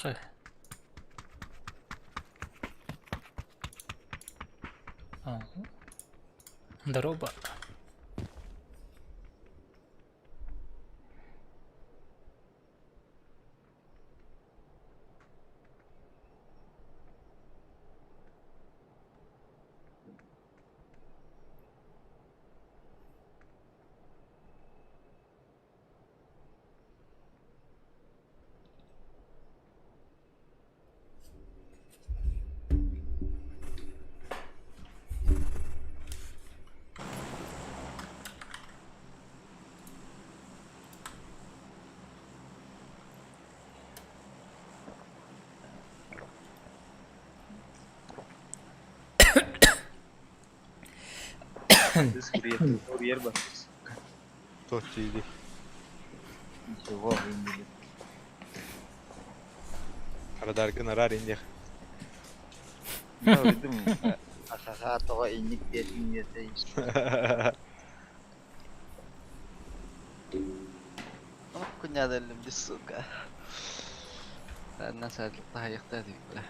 Хы. Здорово. Туох диирий? Ничего, инники. Арадаргын араар инниэх. Ну, видим, ахаха тоҕо инник диэтиҥ диэтэй. Ну, күннээдэллим ди, сука. Нас таһайыахтаа диик бля.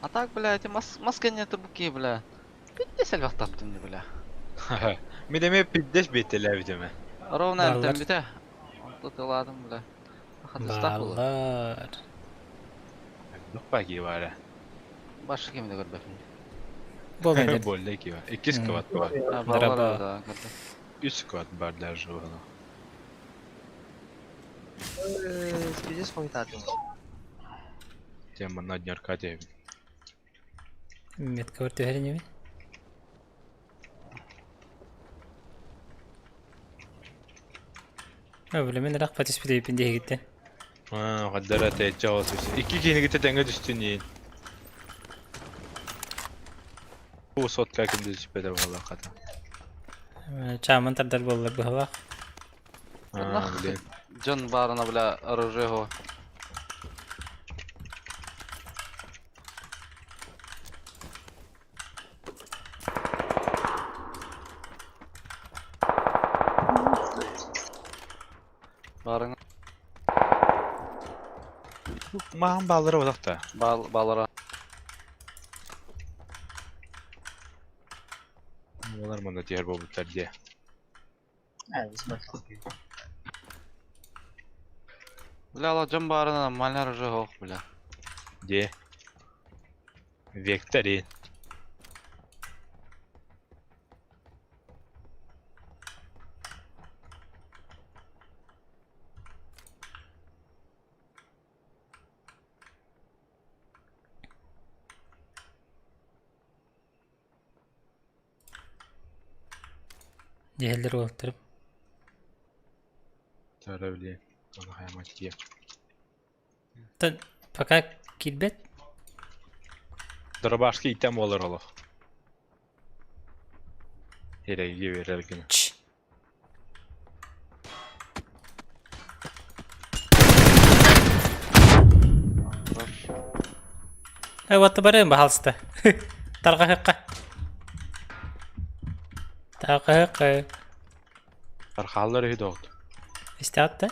А так, бля, эти мас маска нет буки, бля. Пиздец элбэх таптым ди, бля. Мин эмиэ пиздец биэтэлээбитим ээ. Ровно Бааллар. эмтэн бүтэ. Онто тылаатым, бля. Хатыстаах буолар. Бааллар. Элбэх баки баара. Башка кими да көрбөппүн. Буолла Буолла ки бар. Иккис квад бар. А, баллар Драба. да, көрдüm. Үс квад бар даже ону. Пиздец хуйта ты. Тем манна днярка диэбин. Метка бар түһэр инибин. Бля, мен ыраах түспүт диэһигиттэн. Аа, хаддара тэйчэ оҕус. Икки киһини тэҥҥэ түстүн иин. Бу сотка ким да түспэтэ буолла хата. Чааман тардар буоллар быһалаах. Аа, блин. Дьон баарына, бля, оружие го. Баарың Махан бааллара бодох та. баал баалара. Олар манна тиһэр буолбуттар диэ. Бля, ала дьон баарына нормальный оружие хоох, бля. Диэ. Вектор иин. Диэһэллэр уолаттарым. Тара блин. Аны хайамат диэ. Тан пока киирбэт. Дробашка иитэн буолар олох. Эрэйгэ биэрэр гына. Чш. Э, вот барыам баһаалыста. Тарҕаһыахха. Тарҕаһыахха. Тархааллар үһү доҕот. Истэҕит да?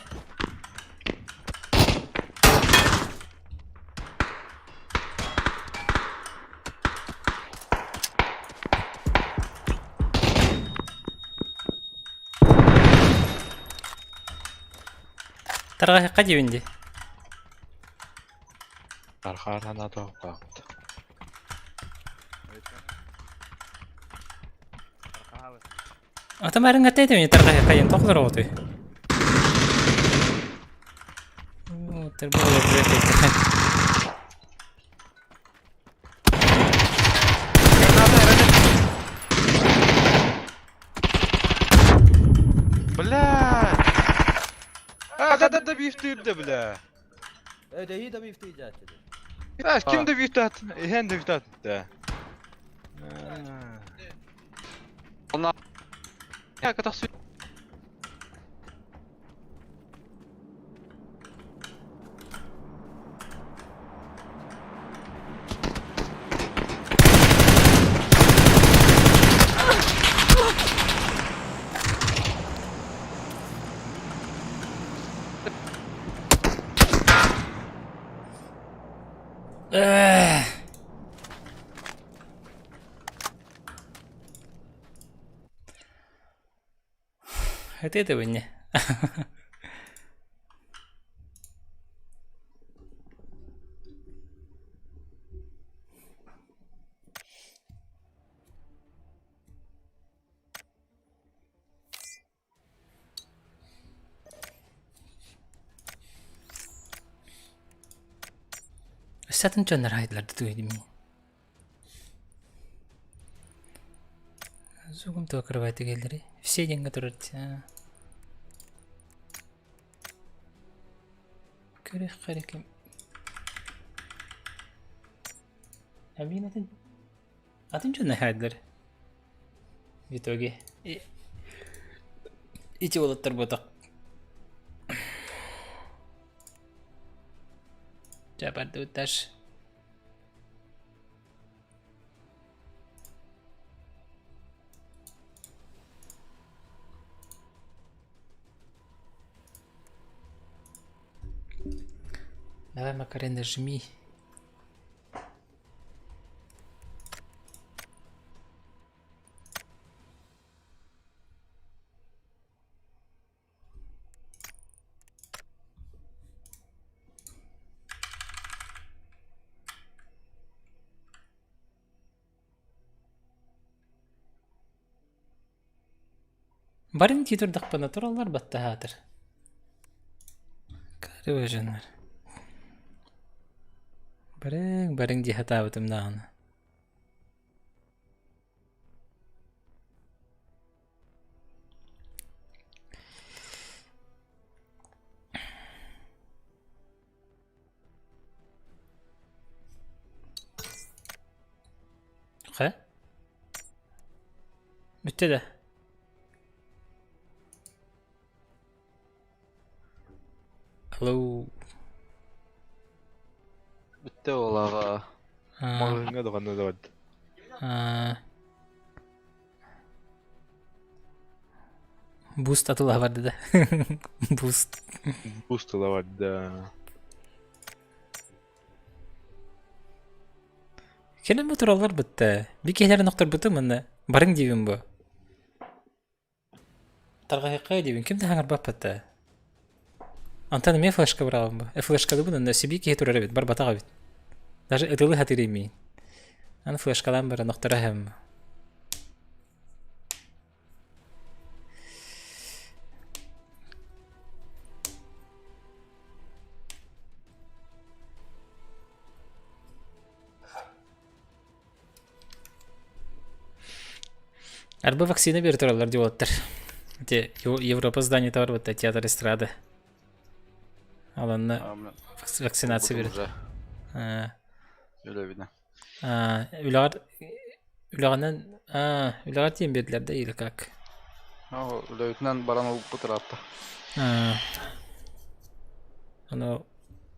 Тарҕаһыахха диибин дии. Тархаар санаата оһохтоохпут. Ата маарыҥҥатта этим тарҕаһыахха диэн тоҕо олороҕутуй? Бля! А, да, да, да, бифтыыр да, бля. Ээ, да бифтыйдаатты. А, ким да бифтаат? Иһэн да бифтаат да. Она Я катасу. Ытыытыбын Өссө атын дьоннор аайдылар да тугуй Звуком то кровати келлери. Все деньги турар. Көрөх ким. Амин атын Атын дьон наһаайдылар. В итоге ити уолаттар буотах. Дьэ бардыбыт дальше. Давай, Макарена, жми. Барын дии турдахпына тураллар баттаһаатыр. Кары дьоннор. Барыҥ, барыҥ дии сатаабытым даҕаны. Хайа? Бүттэ да? Hello. Бүттэ ол аҕа. Маҕаһыыҥҥа да ханна да барда. Буст атылаһа барда да. Буст. Буст ыла барда. Кэлэн бу тураллар бытта. Би киһилэрин охторбутум манна. Барыҥ диибин бу. Тарҕаһыахха диибин. Ким да хаҥарбаппыт Онтон эмиэ флешка быраҕабын бу. Э флешкалыыбын онно сибии киһи турар эбит, барбатах эбит. Даже ытылыы сатыыр имиин. Аны флешкалаан баран охторо иһэм. Арба вакцина бере тураллар дип уолаттар. Ити Европа зданиета бар бытта театр эстрады. Ал онно вакцинация берет. Үлэбинэ. Үлэҕэр үлэҕинэн үлэҕэр тиийэн биэрдилэр да или как? Үлэбитинэн баран ылбыт ыраатта. Ону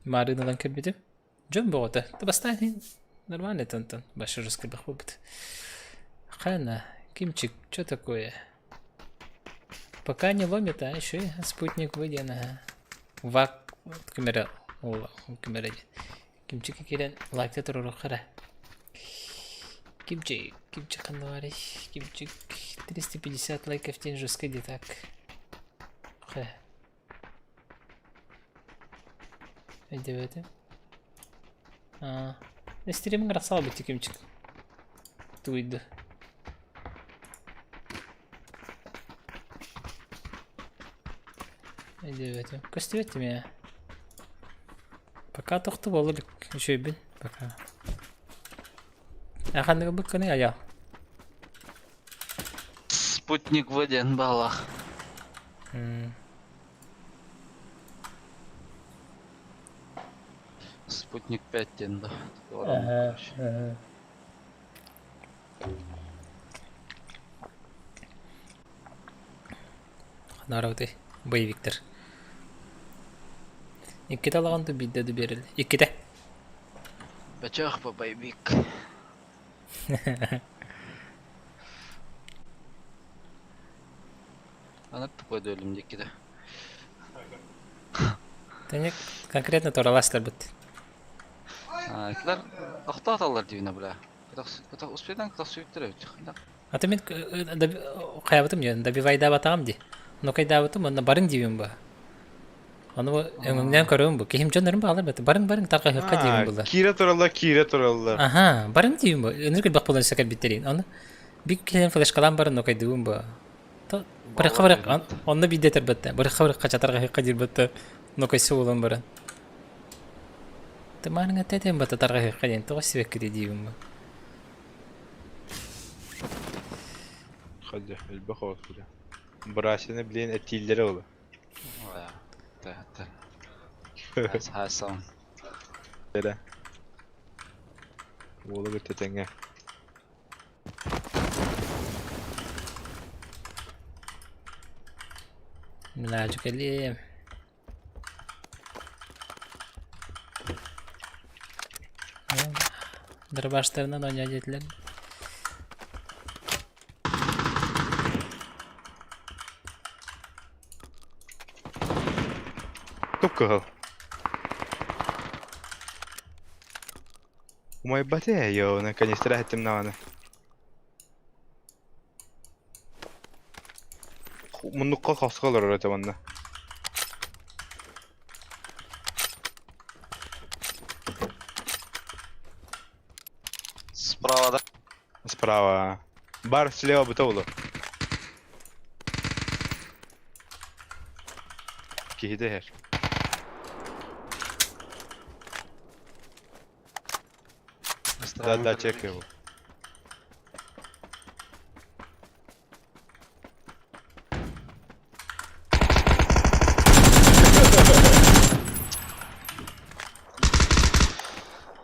маарыын ылан кэлбитим. Дьон бөҕөтө. Да бастаан иһин нормально это онтон большой раскрытых опыт. Хана, Кимчик, что такое? Пока не ломит, а еще и спутник выйден, ага. Вак камера, о, камера Кимчик кирен лайкта турурук хара. Кимчик, Кимчик ханнаварый, Кимчик 350 лайков тен жестко где так. Ха. Өйдөбөтүм. Аа, стримиҥ арахсаҕа кимчик тугуйда. Өйдөбөтүм. Көстүбэт ээ. Пока тохту буола илик. Үчүгэйбин. Пока. А ханныгы быккыный айаал? Спутник В диэн баалаах. Спутник 5 диэн да. Короче. Ханаарабытый боевиктар. Иккитэ алаҕан да биирдэ да биэрэллэр. Иккитэ. Бөчөөх по боевик. Аны тупой өлүм диэккитэ. Тэник конкретно тураластарбыт. Итилэр охтооталлар дивина бля. Успедан кытах сүйүттэр эбит. Аты мин хайабытым диэн добивайдаабатаҕым дии. Нокайдаабытым уонна барыҥ диибин бу. Ону бу өҥөҥнөөн көрөбүн бу. Киһим дьоннорум баалар бата. Барыҥ барыҥ тарҕаһыахха диибин Аа, була. киирэ тураллар, киирэ тураллар. Аха, барыҥ диибин бу. Ынырык элбэх буолан өссө кэлбиттерин. Ону бик кэлэн флешкалаан баран нокайдыыбын бу. То барыхха Баллар барых онно биирдэ этэрбэтте. Барыхха барыхха чатарҕаһыахха диирбэтте. Нокайсы буолан баран. Тымаарыҥ этэ бата тарҕаһыахха диэн тоҕо сибэккити диибин бу. Хадьа, элбэх оҕо бля. Брасины, блин, этииллэрэ ол. Да, Хайсан. Эрэ. Уолу кытта тэҥҥэ. Минаажы кэлиэм. Дробаштарынан оонньоо диэтилэр. Тук кыһыл. Умайбат ээ, йоо, наконец-то эттим даҕаны. Муннукка хоско олорор этэ уонна. Справа, да? Справа. Бар слева быта улу. Киһитэ иһэр. Да, да, чек его.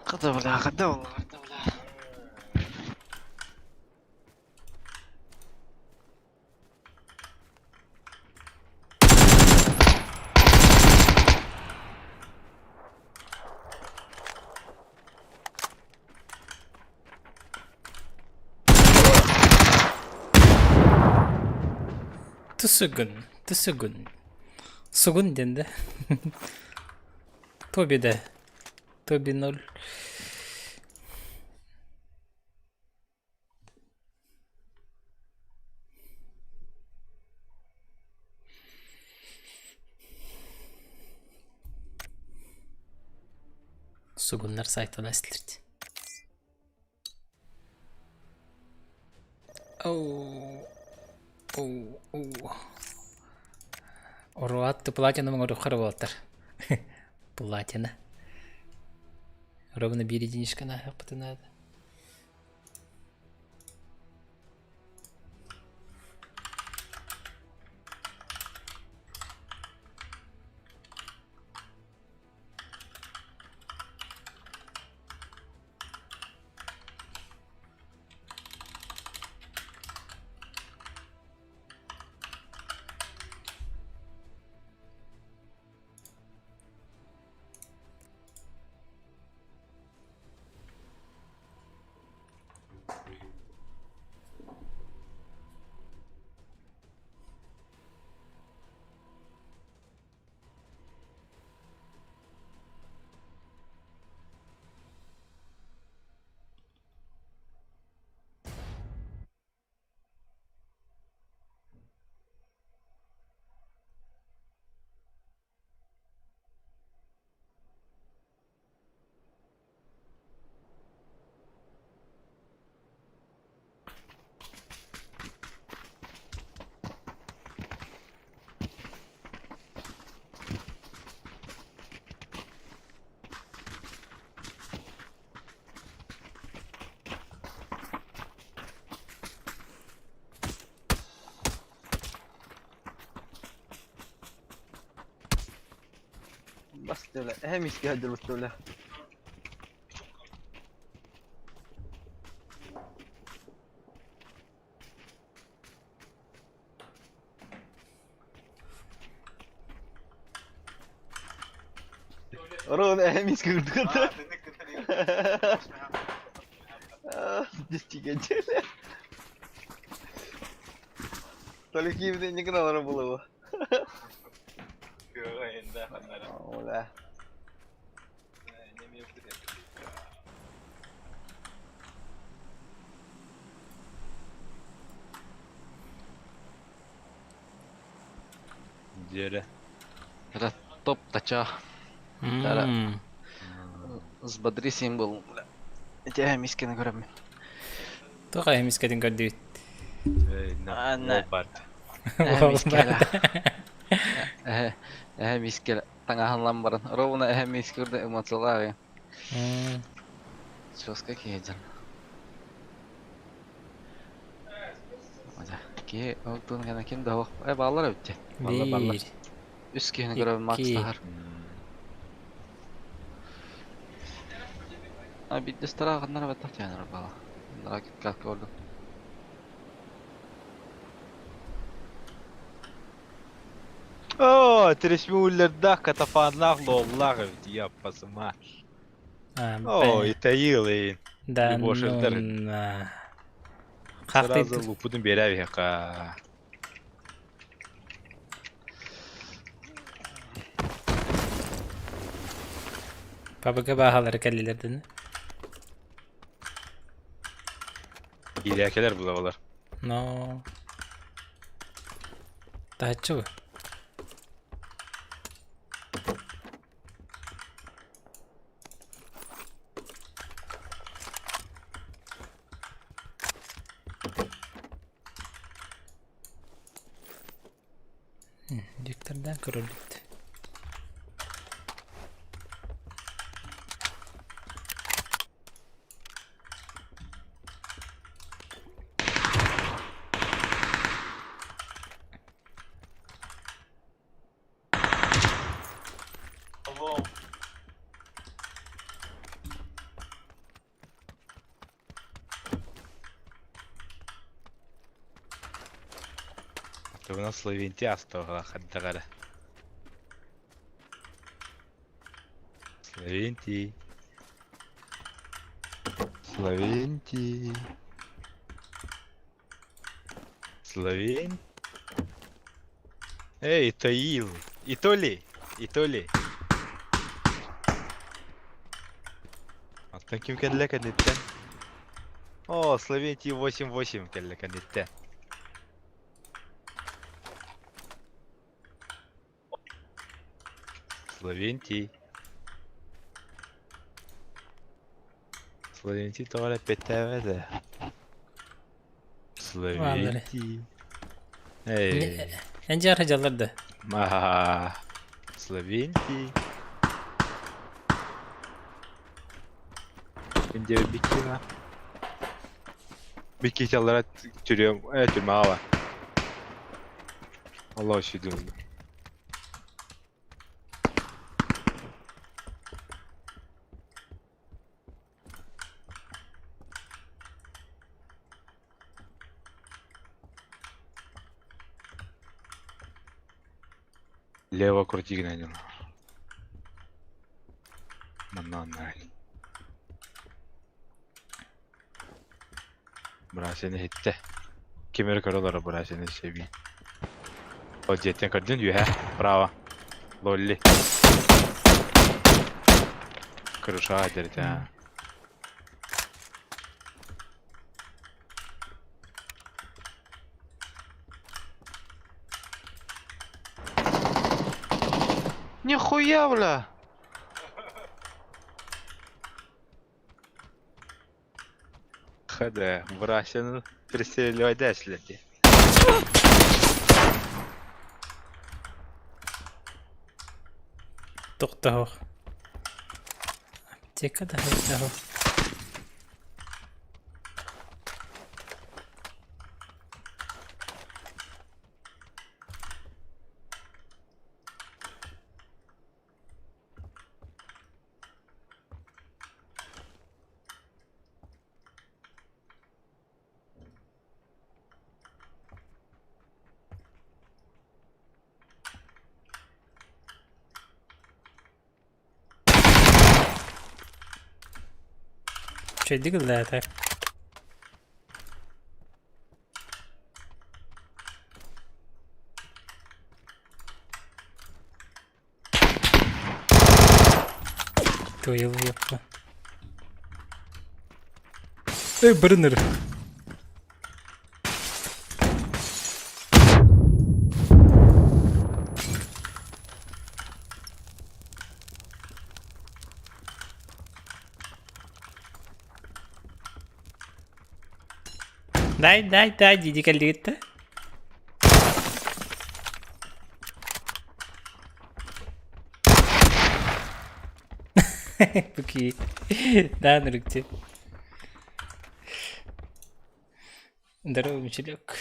Хата, бля, хата, бля, бля. Түсүгүн, түсүгүн. Сугун диэн да. Тоби да. Тоби ноль. Сугуннар сайтана истилэрт. Оу, оу, оу. Оруат платина оҥоруохха эрэ буолтар. Платина. Ровно биир единичка нааһыахпытын наада. Бас бля, эһэм искэ сылдьыбыт бля. Рон эһэм искэ кырдыгыта. Десятигенчеле. Только им не гнал было. Оля. Дьиэрэ. Это топ тача. М. Взбодри символ, бля. Ити эмискени көрөммүн. Туох эмискэтин көрдүбүт? Анна. Барт. Эмискеле. Эһэ, эһэ мискеле. Таҥаһынлан баран. Ровно эһэ мискеле эмоциялаах. М. Жестко киһи Киһи ол туун гына ким да суох. Э бааллар эбит дии. Балла, балла. Биир, Үс киһини көрөбүн Макс икки. таһар. А биирдэстэрэ ханна эрэ баттах түһэн баала. Нара киткат көрдүм. О, тресмюллердаах, катафаннаах, лоллаах эбит, яппасыма. А, О, б. итаил ин. Да ну Любошердер. на. Сразу Хахтый лупутун биэрэ Пабыга баахалары кэллилэр Иирээкэлэр булабалар. Но. Таһыччы бу. Диктордан көрөллүт. Тугунан Словенти астыҕа хайдах эрэ. Словентий. Словентий. Словен. Эй, Таил. Итоли. Итоли. Оттон ким кэллэ кэнниттэн? О, Словентий 8-8 кэллэ кэнниттэн. Словентий. Словентий тоҕо эрэ эппиэттээбэт ээ. Словентий. Эй. Эн дьиэҕэр сылдьаллар да? Маха. Словентий. Мин диэбит Биккина. Бикки чаллара түрүөм, э түрмэҕэ бар. Аллах сүйдүм. Лево крути гнанил. Манна оннай. Бырасыны иһиттэ. Ким эрэ көрө олорор бырасыны сэбии. Ол дьиэттэн көрдүн үөһэ. Право. Лолли. Крыша дэритэ. Нихуя, бля! ХД. Бырасыны пристреливай слети. Тохтоох. Аптека да хайдах. Үчүгэйдик ыллаата. Туйуллуохха. Эй, бырыныр. Дай, дай, дай, дии кэллигит да. Буки. Да, нырыкти. Здорово, Мичелек.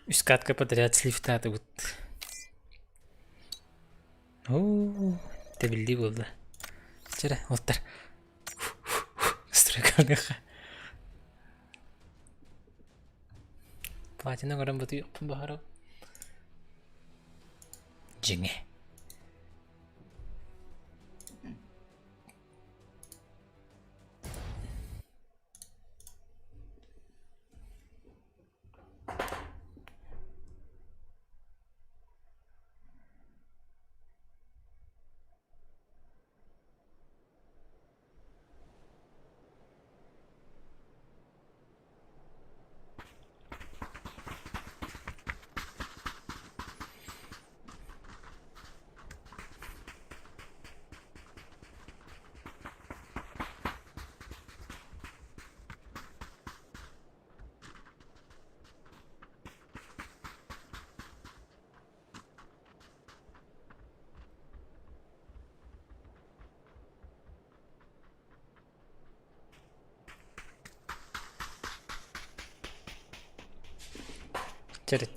Үс катка подряд сливтаатыбыт. Оо, тэбиллии буолла. Чэрэ, уолтар. Стройкалыахха. Платина көрөн бутуйуохпун баҕарабын. Дьиҥэ.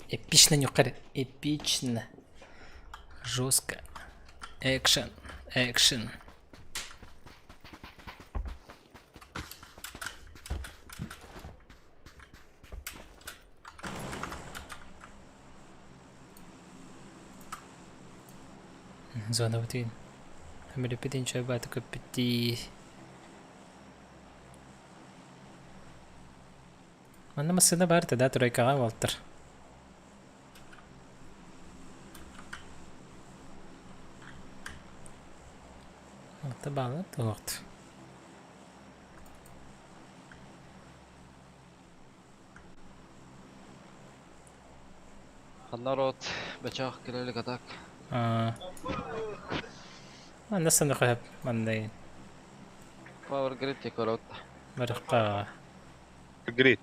Эпично нюхарь, эпично. Жестко. Экшен, экшен. Зона бутин. Амилипитин чайбаты көппүттии. Манна массыына баар да тройкаҕа уолтар. Алта баала туһуохт. Народ бачах кэлэлик атак. Манна саныха маннай. Power Grid текорот. Барыққа. Grid.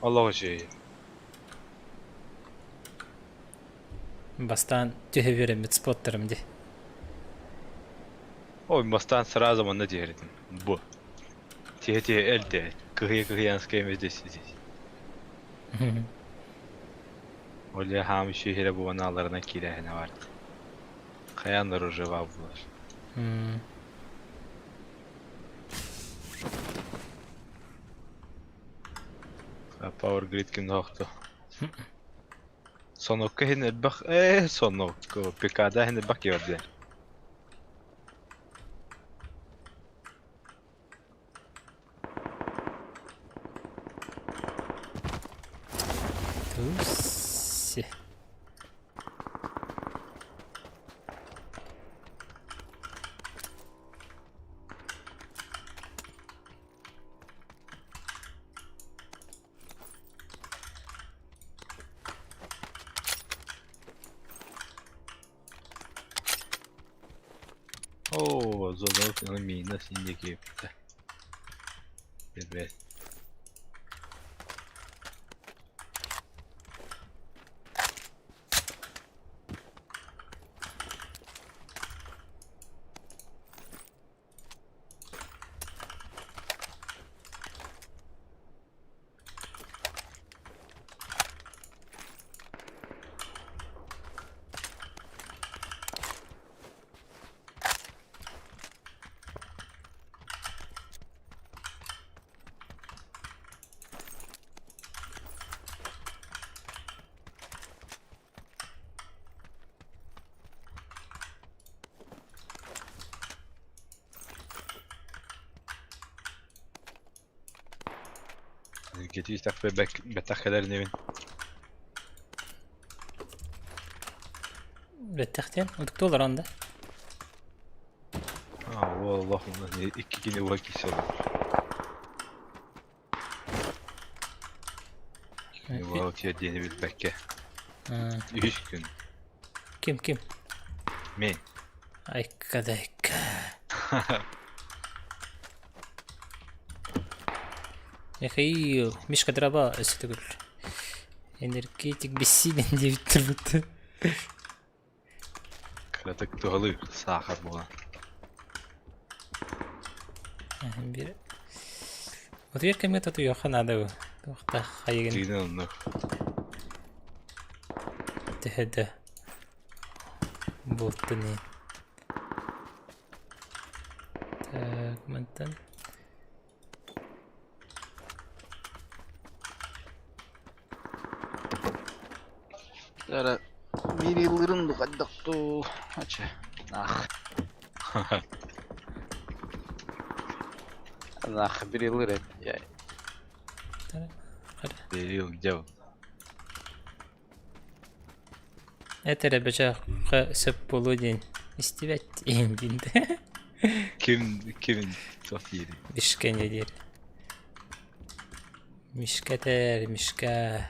Аллах үчүгэй. Бастаан түһэ биэрэммит споттарым дии. Ой, бастаан сразу манна түһэритим. Бу. Тиһэ-тиһэ элдэ. Кыһыйа-кыһыйан скайым здесь здесь. Оля хаам үчүгэй буонааларынан киирээһинэ бар. Хайаан уже баа булар. Power Grid ким охто. Сонокка хин элбэх э сонокко ПКда хин элбэх киэрдэ. Туси. Оо, зона мина синде кииппитэ. Билбэт. Кэтии бэттэх кэлэр инибин. Бэттэх диэн утуктуу олорон да. Аа, олох икки кини уһа киирсэ Уол тиэрдиэни билбэккэ. Үһүс күн. Ким, ким? Мин. Айка да айка. Михаил, Мишка дроба өссө төгүл. Энергетик бессилен диэбиттэр бутта. Кыратык туһалыы саахар буолан. Биир. Утуйар кэмҥэ тотуйуохха наада бу. Туохтаах хайыгын Дьиҥинэн оннук. төһө да буолтун иһин. Так, мантан. Эрэ биир ыллыырын ду хайдах дуу ача нах нах биир ыллыыр эт Берил где он? Это эрэ бөчөххө сөп буолуо диэн истибэт иһин диэн Ким ким туох диирий? Мишкэ диир. Мишка этэр, Мишка.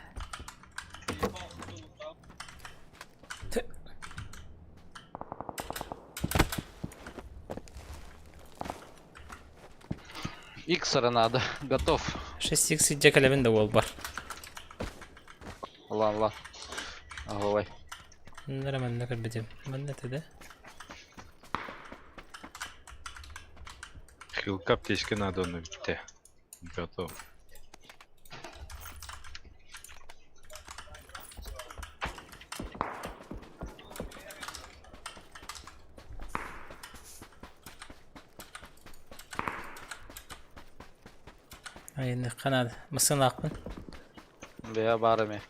Иксера надо готов. 6x илдьэ кэлэбин да уолбар. Ылан ылан. Оһуобай. Манна манна көрбүтүм. Манна этэ да? Хилка аптечка надо онно бүттэ. Готов. Айыныхха наада. Массыыналаахпын. Бэйэ баар эмиэ.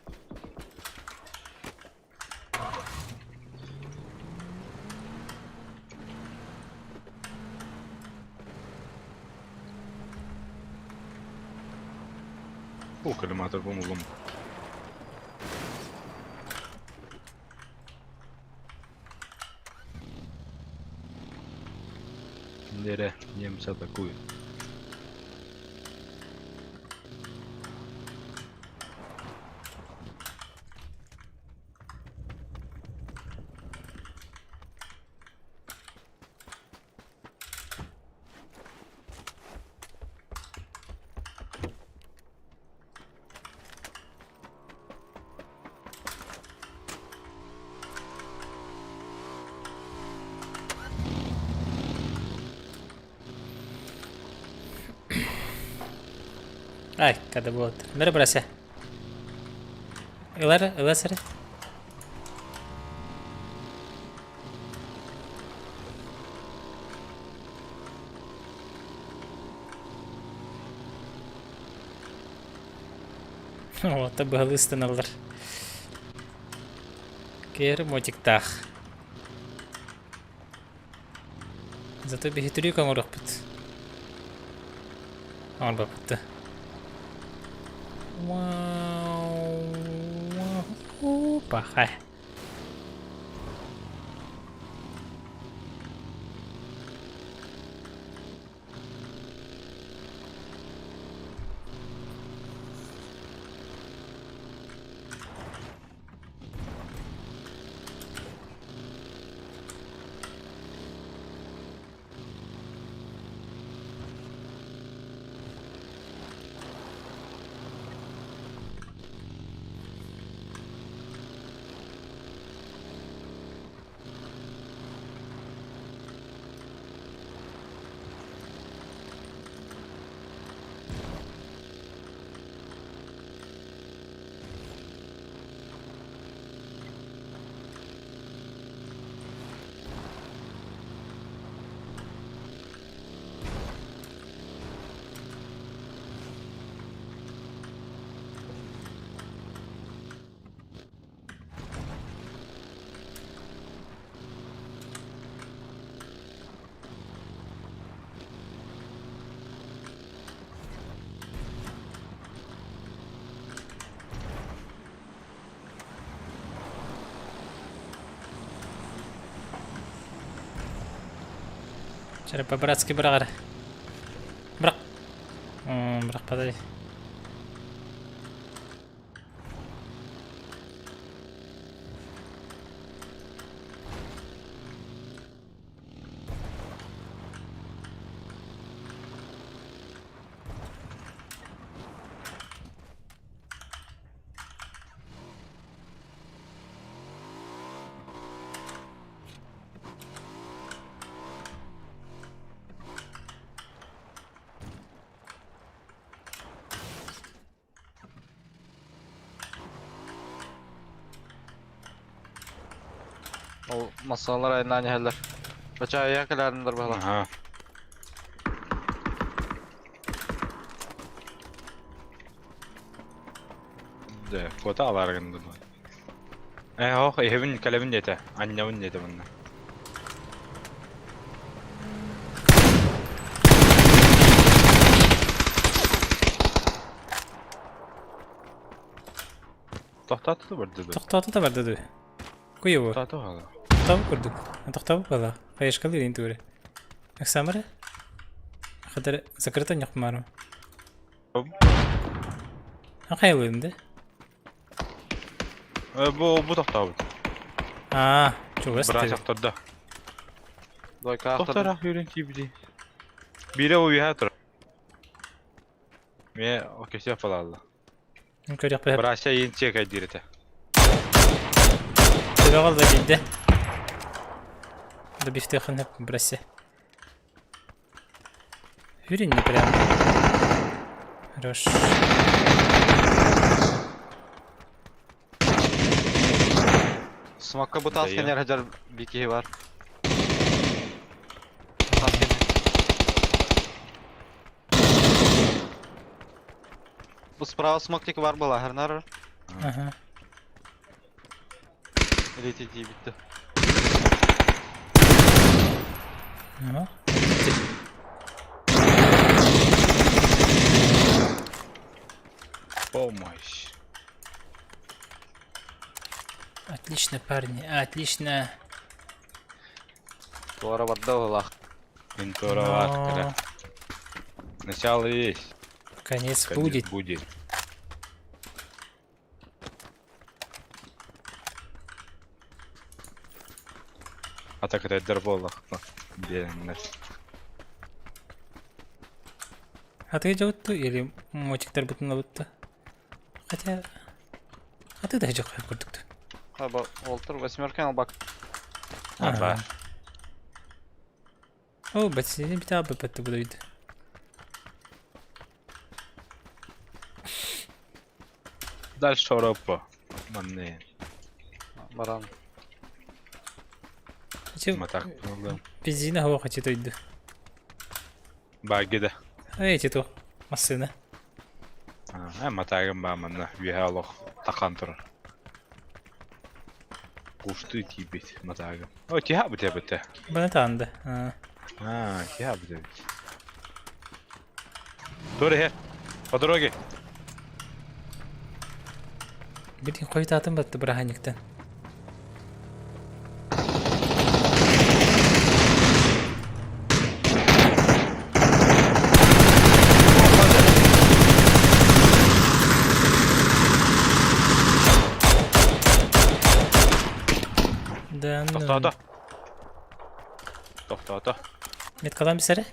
О, коллиматор буллум. Нерэ, немцы атакуют. Ай, когда буолар. Мөрө бырася. Ылар, ыла сэрэ. Уота быһалыы ыстаналлар. Киэр мотиктаах. Зато биһи трюк оҥоруохпут. Оҥорбоппут да. Опа, Чара по-братски быраҕар. Бырах. Бырахпатай. Ол массыыналар айаннаан иһэллэр. Бачаайа кэлээриннэр быһалар. Аха. Дэ, куота алаар гыннын. Э, ох, иһэбин кэлэбин диэтэ. Анньабын диэтэ манна. Тохтоото да барда дуу? Тохтоото да барда дуу? Куйа бу? Тохтоото хаала. Тохтообут курдук. Тохтообут буолла. Хаешкалыыр иин тугуре. Оксамара? Хатар закрыта ньохмару. Хайалыын да? Бу бу тохтообут. Аа, чугас. Быраас охтордо. Двойка Тохтор үүрэн тиийбити. Биирэ уйуһа турар. Мэ окесия фалалла. Көрүөхпэ. Бырааша иин чекайдиир этэ. Төбөҕө да биирдэ. Да бифтехын хөп брасе. Хүрин не прям. Хорош. Смокка бу таас Дайа. кэннигэр сылдьар биир киһи баар. Таас кэннигэр. Бу справа смок диэки баар буолла, хернар. Ага. Илиити тиийбиттэ. Ага. Помощь. Отлично, парни, отлично. Туора барда уолаах. Интора Но Начало есть. Конец Конец будет. будет. А так это дерболах. Биэннэр. А ты идет или мотиктар бутын Хотя... А ты даже курдук. Хаба олтур восьмерка албак. Аба. О, бәтсені бит абы бәтті бұдайды. Дальше Европа. Манны. Баран. Матак. Бензина хава хочу тойду. Багида. Эй, титу. Массына. А, матагым ба манна. Үйе олох тақан турар. Кушты тибет матагым. О, тиха бите бите. Бана таанды. А, тиха бите бит. Тур хе. По дороге. Блин, хойт атын батты быраханиктан. Да, ну. Тохтоото. Тохтоото. Меткалан бисере?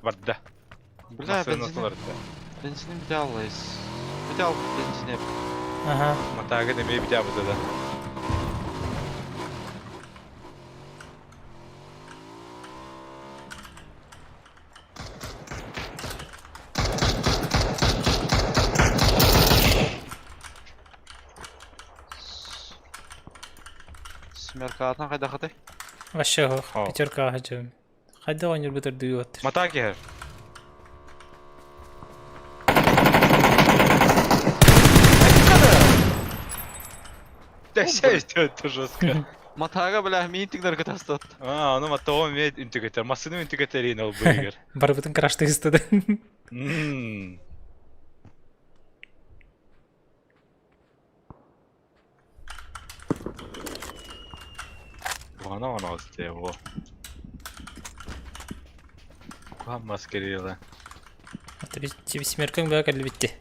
Барда. Бля, бензин. Бензин бите аллайс. Бите ал бензин. Ага. Матагы неме бите абыта да. Смерка атан кайда хаты? Вообще, пятерка хочу. Хайда он любит дает. Матаги. Да сядь, это жестко. Матага, бля, митингдер катастат. А, ну матого имеет интегратор. Массыны интеграторин ол быгер. Барбытын крашты истеді. Ммм. Вана вана остево. Куха маскерила. Тебе смеркан баа кэлбитти.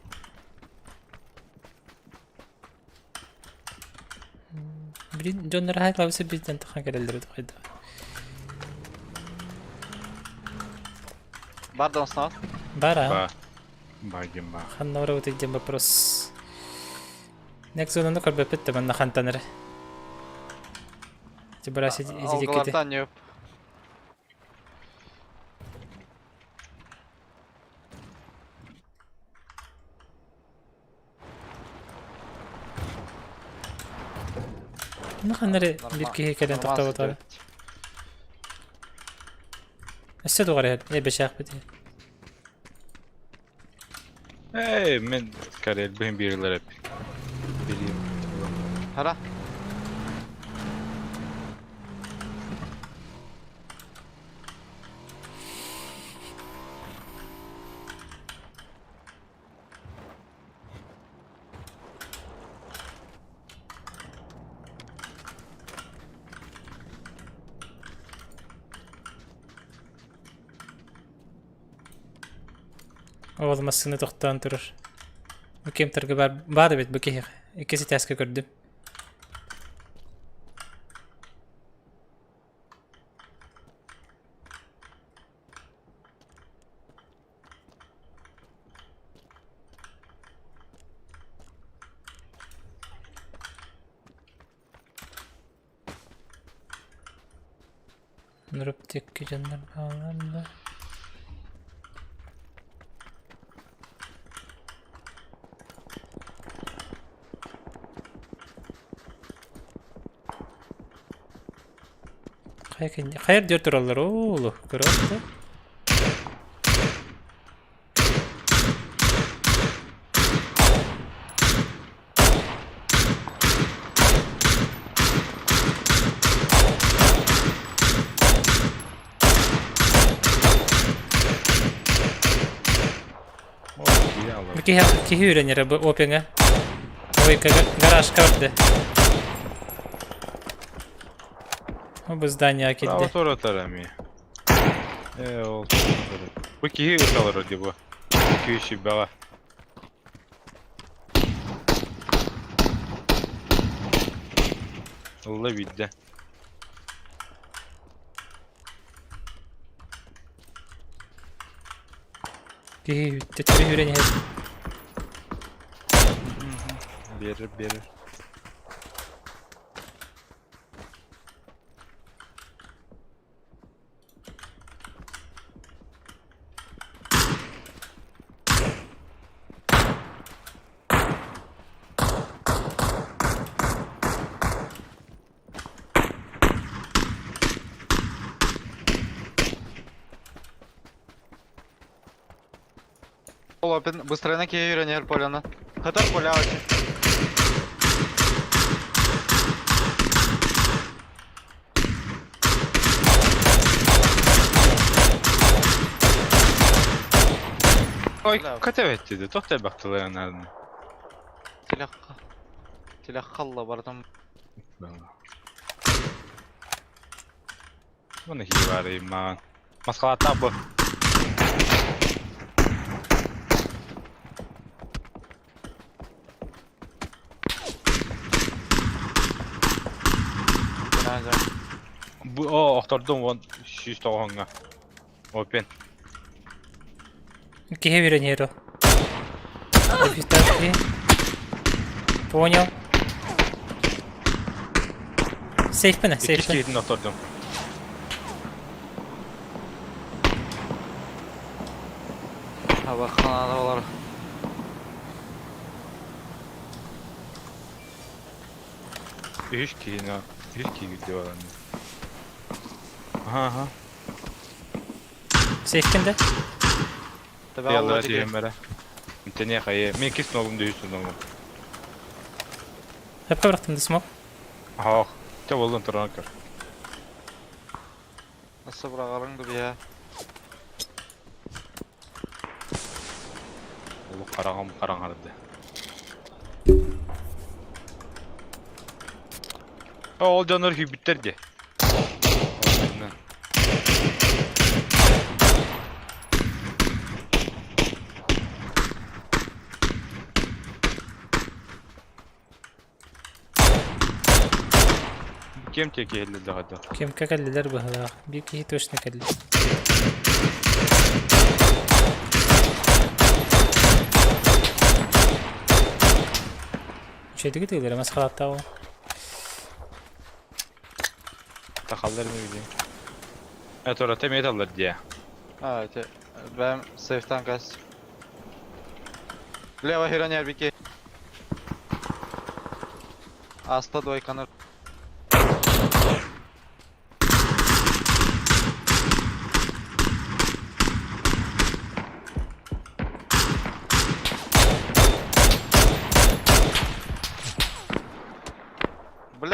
Блин, дьоннор хайлабысы бизден тахан кэлэллэр хайда. Бардан снат. Бара. Ба. Багим ба. Ханна бара өтөйден вопрос. Нек зонаны көрбөппүт да манна хантаныр. Тибара сидикети. Алгалартан не. Ну ханна эрэ биир киһи кэлэн тохтоботоҕо. Өссө туох эрэ эбэшээхпит. Эй, мен карелбин биэрилэр эп. Билим. Хара. Ол массыына тохтоон турар. Бу кемтерге бар, бар эбит бу киһиэхэ. Иккис этээскэ көрдүм. Нұрып дьоннор бааллар да. Хайа диэр тураллар оолу көрөт да. Киһи киһи үөрэнэрэ бу опиҥа. Ой, гаражка барда. Бу здание кирде. Право эми. Э, ол. Бу киһи ыталар ди бу. Күйші баға. Алла бидде. Киһи төттөрү үөрэнэр. Берер, берер. Лопин, быстро на киһи поляна. Хатар поля очень. Ой, ката dedi. Tohta baktılar yanlarına. Silah. Silah халла бардым. Bunu ki var iman. Maskala bu. Bu o охтордум вон 190-га. Опен. Киһи үөрэнэр. Понял. Сейфпин, Икки сейфпин. киһитин охтордум. Аба ханада олар. Үш киһини, үш киһи дип алан. Аха, аха. Сейфпин да. Тебе Ялла алла тиһем бара. Интене хайы. Мен кис ногум дөйсүн ногум. Хапка бырахтым да смок. Ах, те болдун туран көр. Nasıl бырагарың бия. Улу караган караңарды. Ол жаныр хүбүттер де. Кем теке элле хада? Кем кәкәллелер быһылаах. Бир киһи точно кэлли. Şeydigi тыгылар эмес халаттаа. Тахаллар mı bileyim. Evet orada temiyet alır diye. А, эти бэм сейфтан кас. Лево хиронер бики. Аста двойканыр.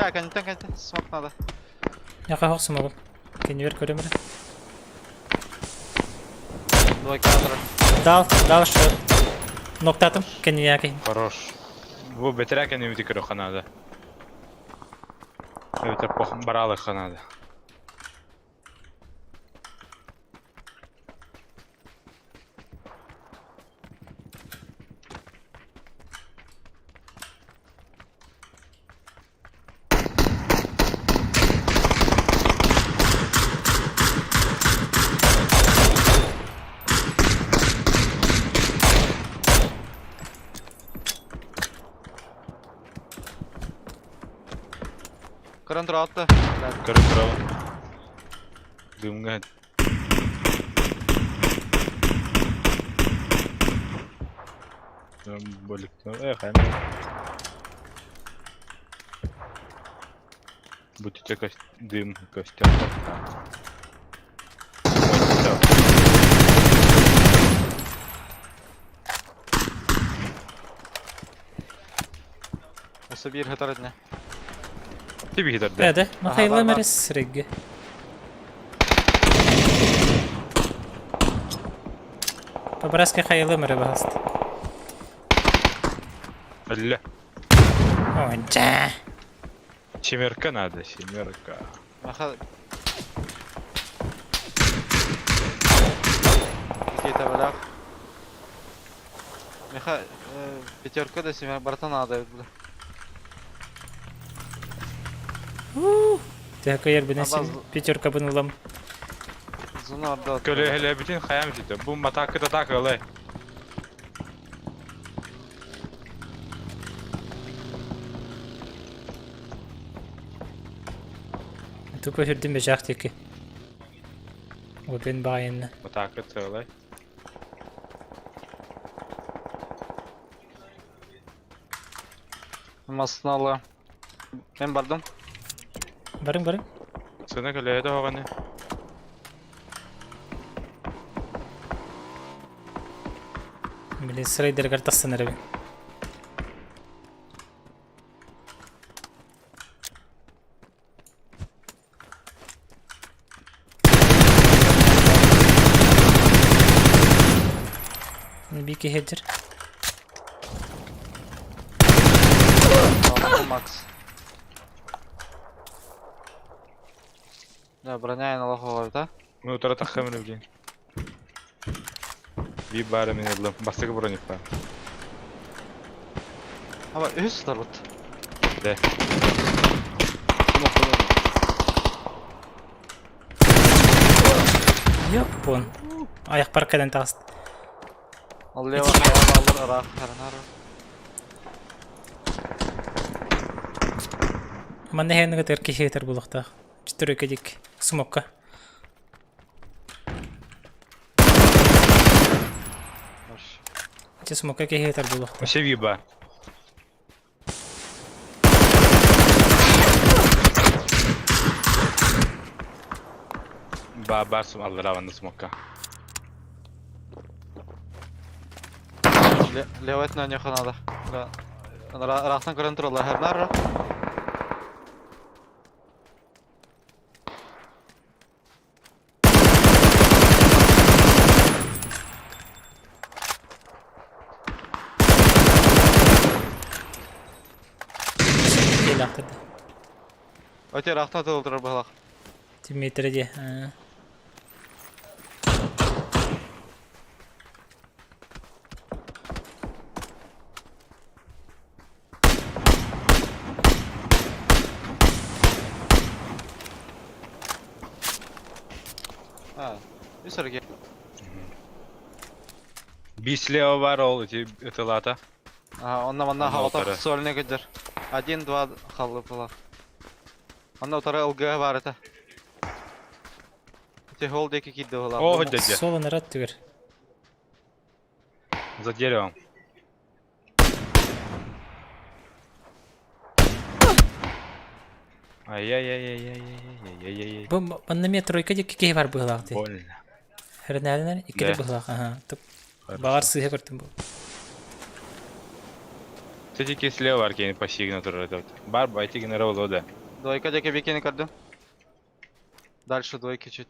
Бля, кэнниттэн кэнниттэн смок надо. Яха хоқ смогу. Кенивер көрөм эрэ. Двойка кадра. Дал, дал шот. Ноктатым, кенияки. Хорош. Бу бэтэрээ кэннибити көрүөххэ наада. Эбэтэр пох бараалыахха наада. Көрөн тураҕыт да. Көрөн турабын. Дымҥа Бу түтэ көс дым көстөр Өссө биир хатар этинэ. Ти биһитэр Да, да. Михаил Мэрис регги. По-братски Хайылы мэрэ баһаст. Өллө. Ой, дьэ. Семерка надо, семерка. Маха... Какие-то блях. Миха, пятерка да семерка, братан надо, бля. Төһө бина пятерка бын ылам. Зона орда. Көлөһөлөбүтүн хайам сүтэ. Бу матаакыт атака ылай. Тупо хүрдүм бэжаах диэки. Опен баайынна. Матаакыт ылай. Масналы. Мен бардым. Барың барың. Сына көлөһөтө хоҕону. Били сырайдарыгар тахсан эрэбин. Биир киһи сылдьар. Макс. Да, броня на лоховой, да? Ну, утара таххамын блин. Би баара мин ыллым. Бастакы броник баар. Аба, үс сытар бут. Да. Япон. Аяқпар кэлэн таҕыста. Ол лево хайа алыр ыраах харанар. Манна эһэнигэ киһи этэр буолуохтаах. Четырёкка дик смокка. Ити смокка киһи этэр буолуохтаах. Вообще виба. Ба бар аллара ванна смокка. Левать на них надо. Рахтан көрөн тураллар хернар. Өте рахтан тылдырар быһалах. Тимметре дии. А, үс эрге. Би слева бар ол эти ытылата. Ага, онна манна Онна хаҕата утары. сольный кыдьар. Один, два халлы была. Онна утары ЛГ бар это. Ити хол диэки киирдэ была. О, дядя. Соло нарад түгэр. За деревом. Ай-яй-яй-яй-яй-яй-яй-яй-яй. Бу манна эмиэ тройка диэки киһи бар быһыылаах дии. Больно. Хернээлинэр иккитэ Да. быһыылаах. Аха. Хорошо. Баҕар сыыһа көртүм бу. Все-таки слева аркейн по сигнатуру этот. Бар, байти генерал лода. Двойка деке бикини көрдүм. Дальше двойки чуть.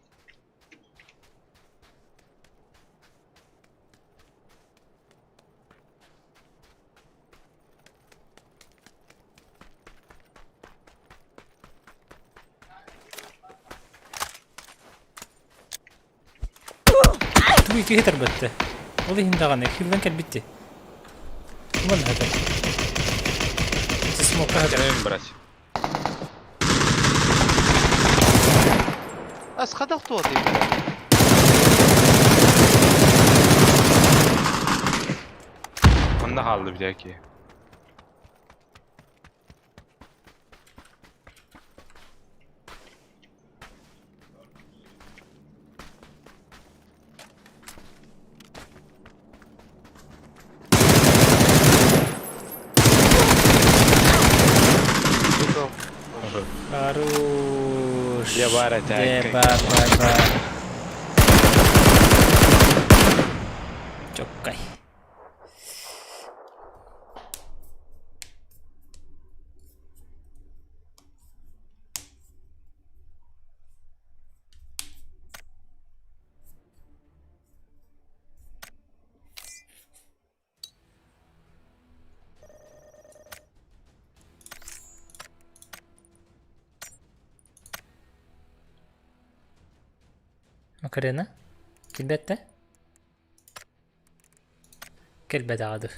Тугу киһи тарбатта. Ол иһин даҕаны хиллан кэлбитти. Куман хатар. Смока хатар. Кэлэн брать. А схадал кто ты, бля? Онно хаалды битээки. Хорош. Дьэ баар этэ. Дьэ баар баар баар. Чоккай. Макарена? Килбэт да? Кэлбэт аҕа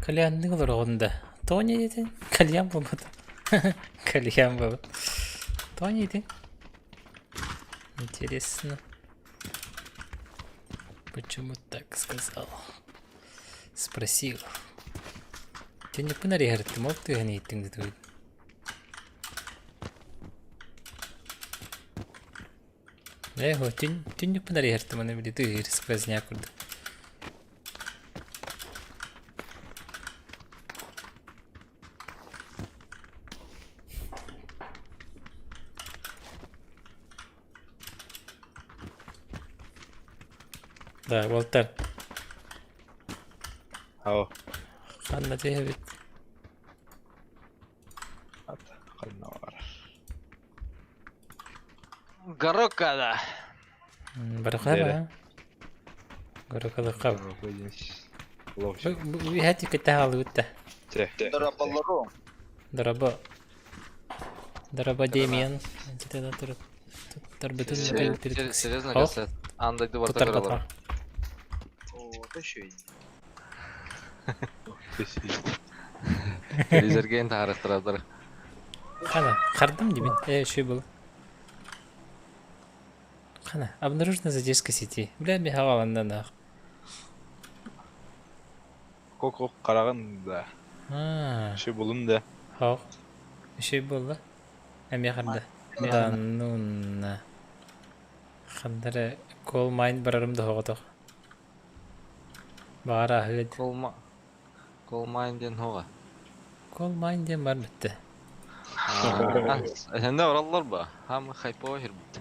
Кальяннык олороҕун да? Тоҕо не диэтиҥ? Кальян буолбата. Кальян буолбат. Тоҕо не диэтиҥ? Интересно. Почему так сказал? Спросил. Тенниппин арыйарыттым, ол тыаһын иһиттиҥ да тугуй? Ээ, түннүкпүн арыйартым, аны били тыаһыыр сквозняк курдук. Да, уолтар. Ау. Ханна түһэбит? Ханна бар. Горокада. Барахаба. Горокада хаб. Үһәти кытта хаалыбыт да. Дорабаллару. Дораба. Дораба Демиан. Серьезно, касет. Андайды барта көрөлөр. О, это еще и. Телевизорген таарыстырадыр. Хана, хардым дебин. Э, шүй был. Хана, обнаружена задержка сети. Бля, михаланна нах. Кок караган да. Шүй булун да. Хау. Шүй булла. Эме харда. Да, ну на. Хандара кол майн барарым да хоҕотох. Баара аһыгыт. Колма. Колмайн диэн хоҕа. Кол майн диэн бар бүттэ. Сенде ораллар ба? Хам хайпо хирбит.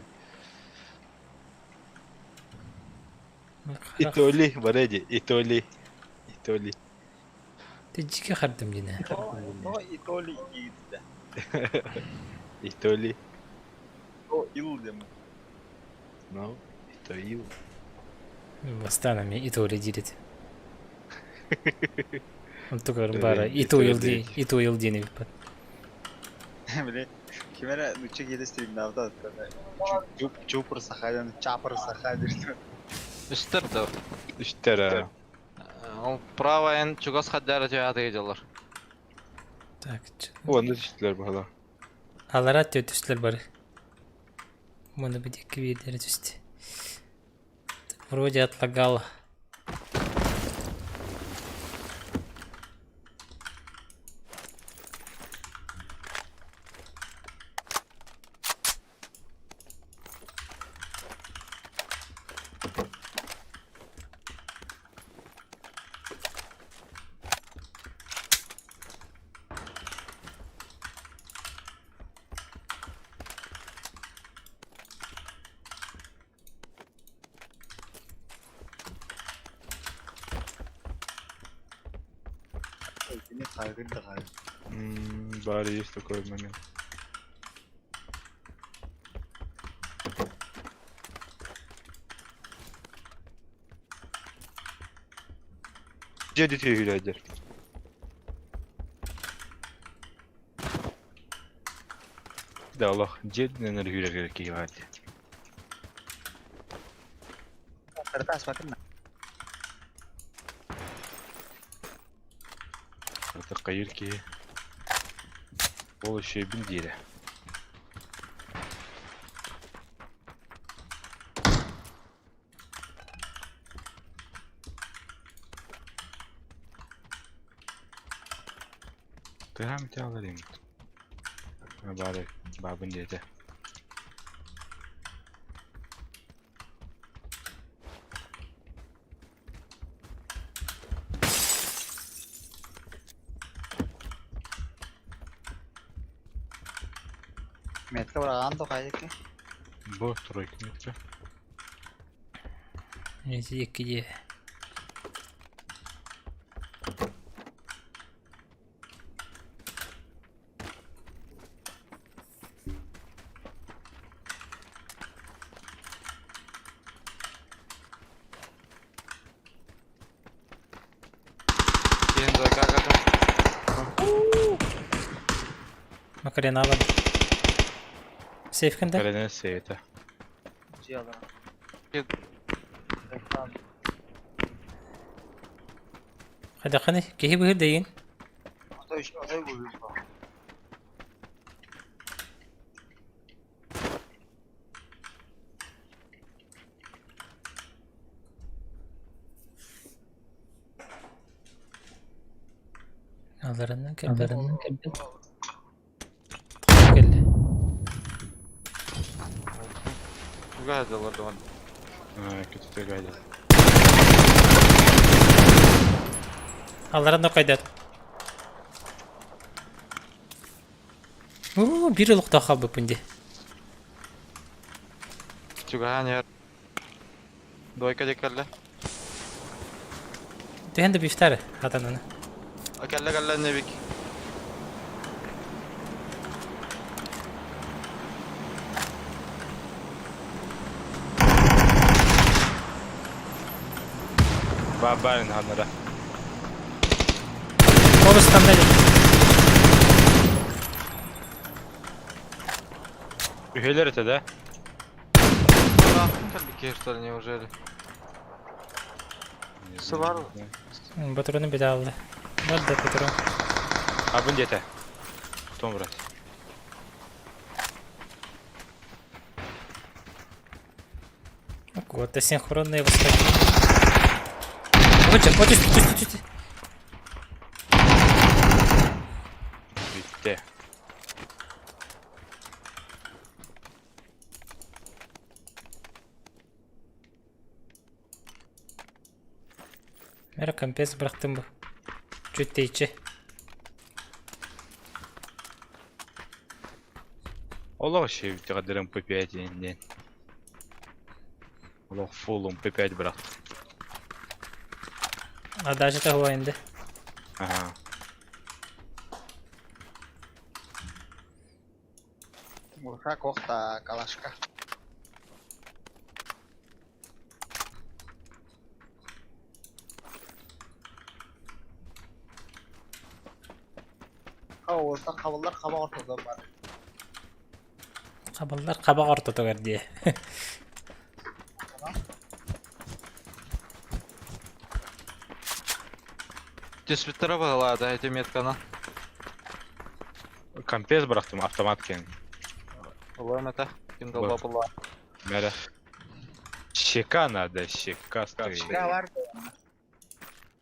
Итоли, бареди, Итоли. Итоли. Тиджики хардым дине. Но Итоли иди. Итоли. О, Илдем. Ну, Итоил. Бастан ми Итоли диирит. Онтугар бара Итоил ди Итоил диэни билбэт. Били, кимэрэ нучча киһитэ стримнаабыта Чупр Сахалин, Чапр Сахалин. Үстер да. Үстер. Ол правайын чугас хаддара түһэ дьаллар. Так. Онно түстүлэр баһала. Алара түстүлэр бары. Мұны бір екі бирлері түсті. Вроде отлагало. Кини хайгын да хайгын. Бары есть такой момент. Дьэ түһүлэдэр. Да Аллах, дьэ нэр хүрэгэр киһи Картас бакын. Это кайыр киһи. Ол шөбүн диирэ. Тыһам тяларым. Бары бабын диэтэ. Метка бараан то хайыки. Бу тройка метка. Эти екі Кейін двойка кардым. Макарена бар. Сейф кенде? Карена сейта. Хайдаххыный? Киһи быһыр дейин. Отой отой быһыыр. Алларынан кэлбит. Кэллэ. Туга дьаллар даҕаны. Көтүтэ гайда. Алларан нокайдат. Уу, биир олохтоох хаалбыппын дии. Чугаһаан иһэр. Двойка диэки кэллэ. Түһэн да бифтары хатананы. А кэллэ кэллэ Невик. Бабарын ханнара. Орустан да Үһүөлэр этэ да? Кэлбиккэ что ли, неужели? Сыбар. Батыроны бile алды. Бар да патрон. Абын диэтэ. Потом брать. Вот, это синхронное восхождение. Вот, вот, вот, вот, вот. Бүттэ. Мера компес бырахтым бу. Чуть тэйчи. Олох шевти кадырым П5 диэн. Олох full МП5 бырахтым. А даже того инде. Ага. Мурха кохта калашка. Orta хабыллар хаба ортода бар. Хабаллар хабак ортотугар дии. Түспүттэрэ быһалаата ити метканы. Компес бырахтым автомат киэн. Ылыам этэ. Ким долба булла. Мэрэ. Щека надо, щека стоит. Щека бар.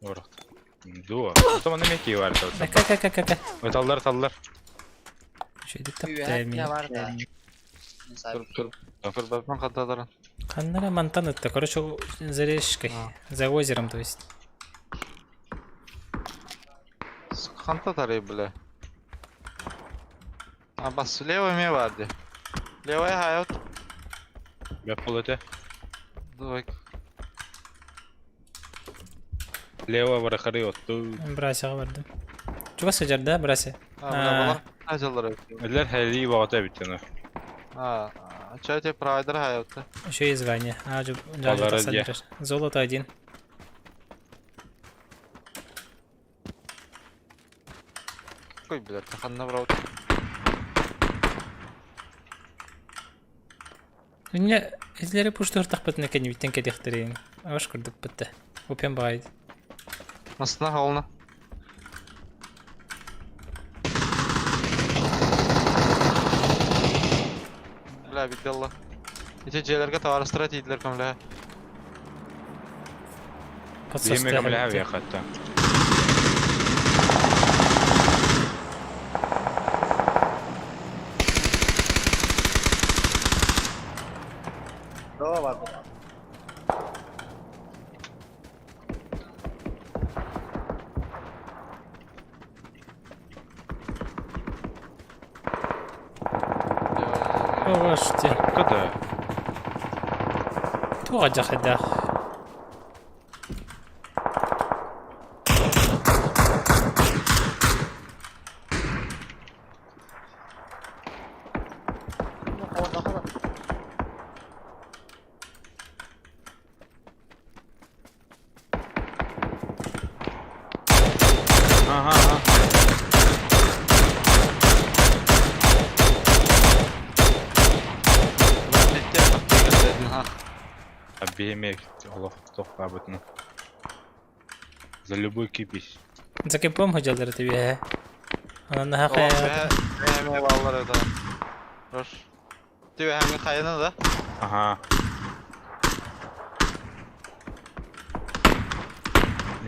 Бырахтым. Дуо. Потом аны меки бар. Ка ка ка ка. Таллар таллар. Шөйдүк Үөһэ таптайм. бар да. Тур тур. Көрбөппүн хатталарын. Ханнара мантан ытта. Короче, за речкой. За озером, то есть. Ханта тарый бля. А бас левый ме бар ди. Левая хаят. Бэп бол этэ. Давай. Лево барахары отту. Брасяға бардым. Чуга сыдьар да, Брася? А, бля, балар ажаллар. Эллер хәли вагата биттен. А, чай те провайдер хаят. Еще и звание. А, Баллары где? Золото один. Какой, блядь, ханна брал. Меня излери пуштыр тахпытны кәне биттен кәдехтерейін. Аш күрдік бітті. Опен бағайды. Масына холна. Бля, бидделла. Ити дьиэлэргэ товарыстара тиийдилэр көмөлөһө. Биһиме көмөлөһө биэхатта. Доо бар. Оште. Куда? Туға жақыдақ. Ага, ага. Биһиме олох тохтаабытын. За любой кипиш. За кемпом сылдьаллар этэ үөһэ. Онон наһаа хайа Эмиэ бааллар это. Рош. Ты үөһээҥҥи хайаны да? Ага.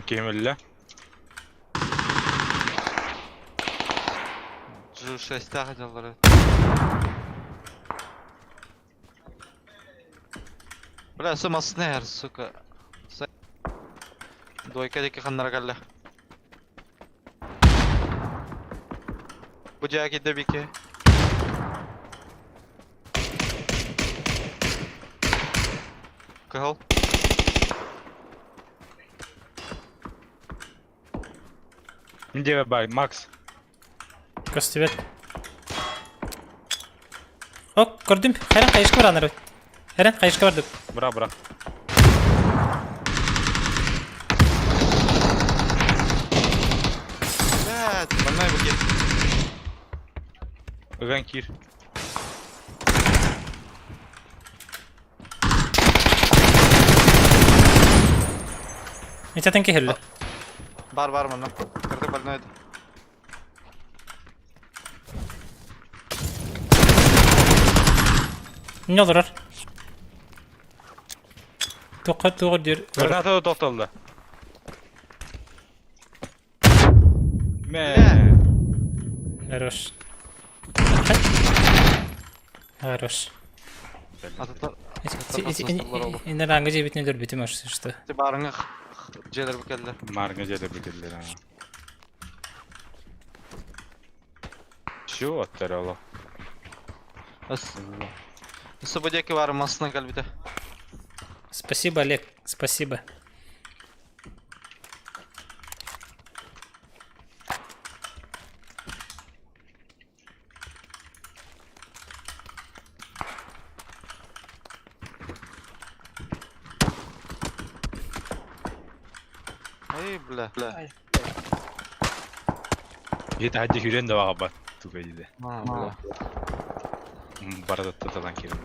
Ким өллө? G6-тээх дьаллар. Бля, сымасны эр, сука. Двойка диэки ханнара кэллэ. Бу дьиэҕэ киирдэ Вики. Кыһыл. Где бай, Макс? Көстүбэт. Ок, көрдүм. Хайран хайышка баранар. Хайран хайышка бардым. Бра, бра. Блядь, больной букет. Ыган киир. Митятын киһиллэ. Бар, бар манна. Кырдык больной это. Не олорор? Туохха туох диир? Граната да тохтолла. Мэ. Хорош. Хорош. Иннер аңгы жебитин өлөрбүтүм что. Ти барыңа дьиэлэр букеллер. Марга дьиэлэр букеллер. Все, оттарало. Өссө бу диэки баар массына кэлбитэ. Спасибо, Олег, спасибо. Ай, бля. Ай. Ет хадди хүрен да баға туга диде. А, бля. Барадатта талан кирин.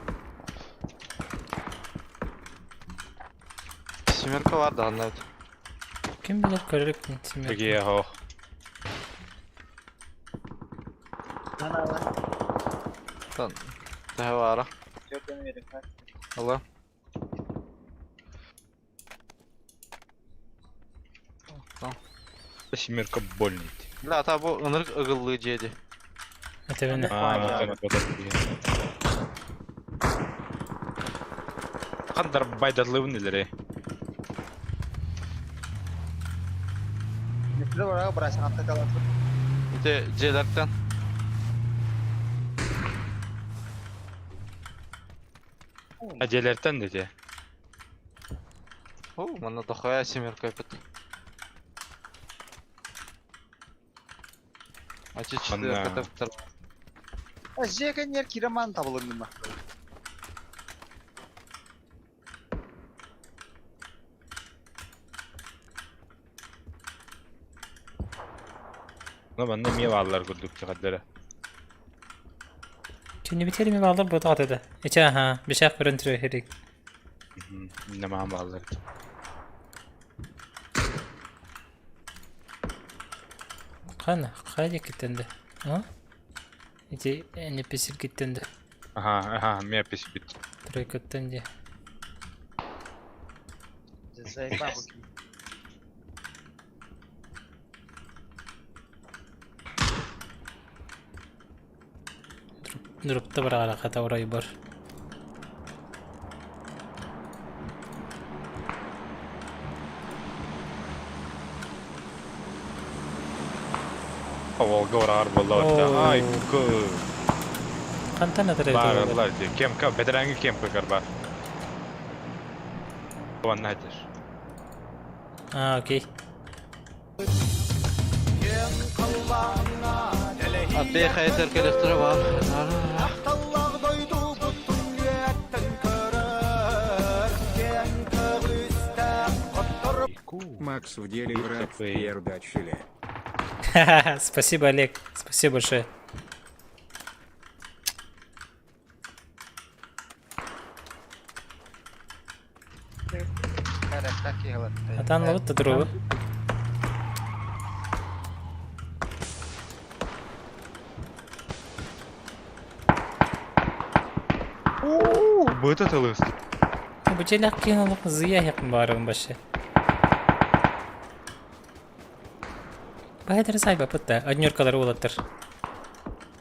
Семерка бар да анда. Ким билер көрөрүк семерка. Пеги хо. Тан. Төһө баара. Алла. Семерка больный. Бля, та бу ынырык ыгыллыы дьиэди. Этэбинэ. Хандар байдатлыбын илери. Ити дьиэлэртэн. А дьиэлэртэн дети. О, манна дохуя семерка эпит. Ачы четверка таптар. Жекенер кираман табылынма. Ну, манна эмиэ бааллар курдук чахаддара. Кинини битерими бааллар буотах этэ. Ичэ аха, бишах көрөн түрөһэрик. Иннэ махан бааллар. Хана, хайа киттенде. А? Ити NPC киттенде. Аха, аха, эмиэ писбит. Тройкаттан дии. Дурупта бараҕара хата оройбор. Волга бараҕар буолла Ай, ку. Хантан атырай Баарылар дии. Кемка, бэтэрэҥҥи кемка карбар. Уонна этэр. А, окей. Абbe хайытар кэлэхтэрэ баар. Макс в деле брат в пердачиле. Спасибо, Олег. Спасибо большое. Атан лабыт да туругу. Быта тылыс. Бу дьиэлээх киһи олох зыя иһиэхпин баҕарабын вообще. Баһа сайбаппыт да, однеркалары уолаттар.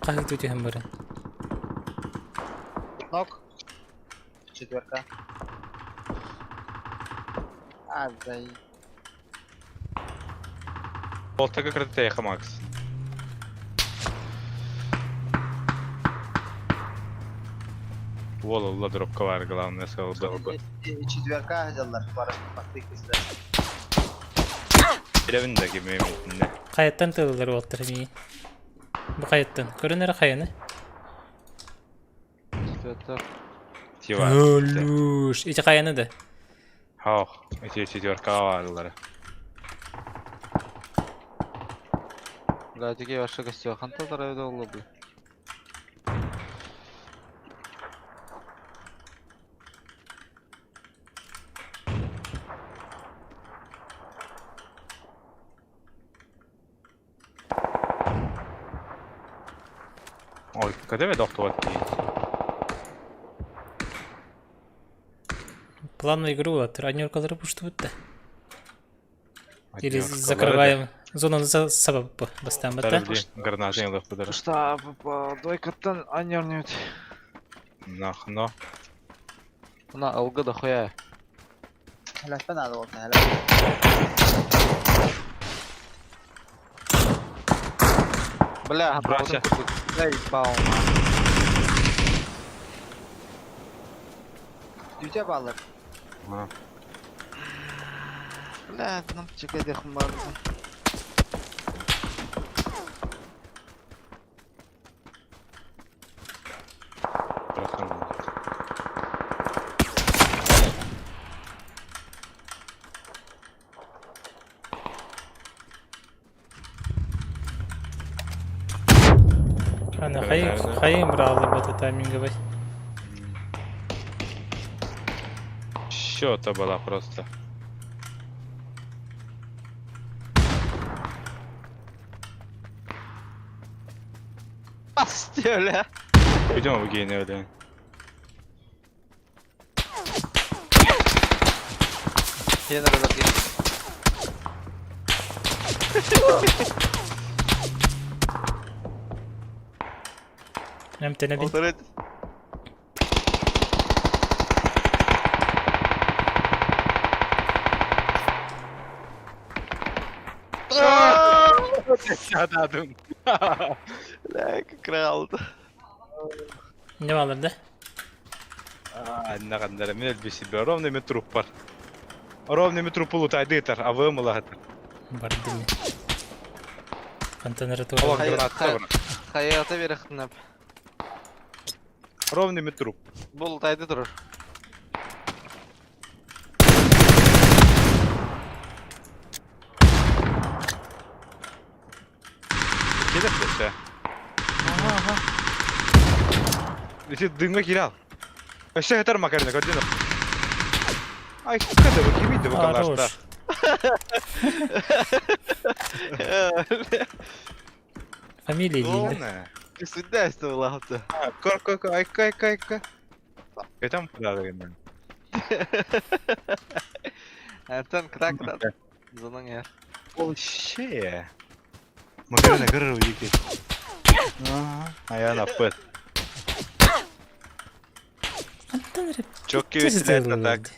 Хаһыытыы түһэн баран. Нок. Четверка. Азай. Полтага кратеха, Макс. Уол улла дропка бар, главное, сказал бы. Четверка дьаллар бары бастык кистер. Билэбин да кими эмитинне. Хайаттан тылылар уолаттар миигин. Бу хайаттан. Көрөн эрэ хайаны. Четвертер. Тива. Өлүүш. Ити хайаны да. Хох, эти четверка бааллара. Бля, тиги вообще гостей. Ханта тарайда олла, бля. Ой, когда я доктор Плавную игру уолаттар. Однеркалары буштубут да. Или закрываем. Зонаны сабап бастаан бата. Гранаты не лох Что, двойкаттан анернют. Нахно. На, алга дохуя. Хәләфен алып oldu хәләф. Бля, Братья. Заебал, Düce balır. Бля, нам чекай хумбар. Ана хайым хайым бралыр бата тайминговый. Все это была просто. Басти, бля. Пойдем в гейне, блин. Я на разорге. Эмтенебин. Полторы. Сядадым. Бля, как крал. Не балыр да? Аннагандара мен элбиси ровно мен труп бар. Ровно мен труп улутайдытар, а вы мылагатар. Бардым. Контейнер Олар тура. граната бар. Хаята берехтнеп. Ровно мен труп. Бул тайды турur. Келеп десе. Ага, ага. Эти дымга кирал. Өссө хетер макарина көрдүн. Ай, када бу кимиди бу калашта. Фамилия дейdi. Сүндәсті булагыты. Кор кор кор ай кай кай кай. Этам куда деген. Антон кыра кыра. Зонаң яр. Вообще. Макарина көрөр уйки. Аяна пыт. Чокки веселят так.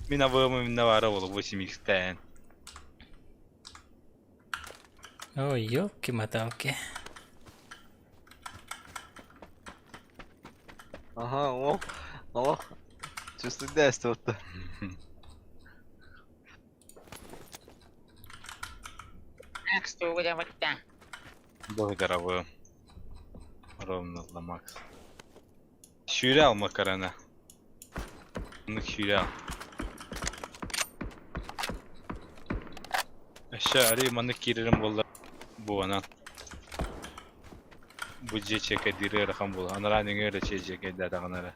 Мин авымы мин навара болу 8 x-тен. Ой, елки-моталки. Ага, о. О. Чувствуйдәсті вот. Благодаря вы. Ровно для Макс. Сүйрел макарена. Ну сүйрел. Әші ари маны кирерим болла. Бу ана. Бу же чеке дире рахам бол. Анара неңе че чеке да даганара.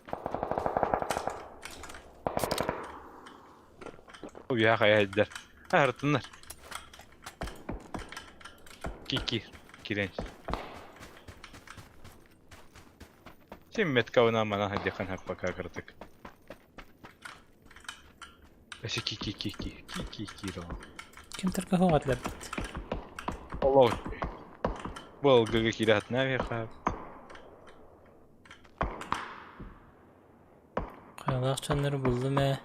Уя хая дер. Артыннар. Кики. Кирен. Син меткабынан манан сылдьыаххын сөп пока кыратык. Өссө ки ки ки ки ки ки киирэ Ким только хоҕатларбыт. Олох. Бу ылгыга киирэ сатана эбиэхэ. Хайалаах дьоннору буллум ээ.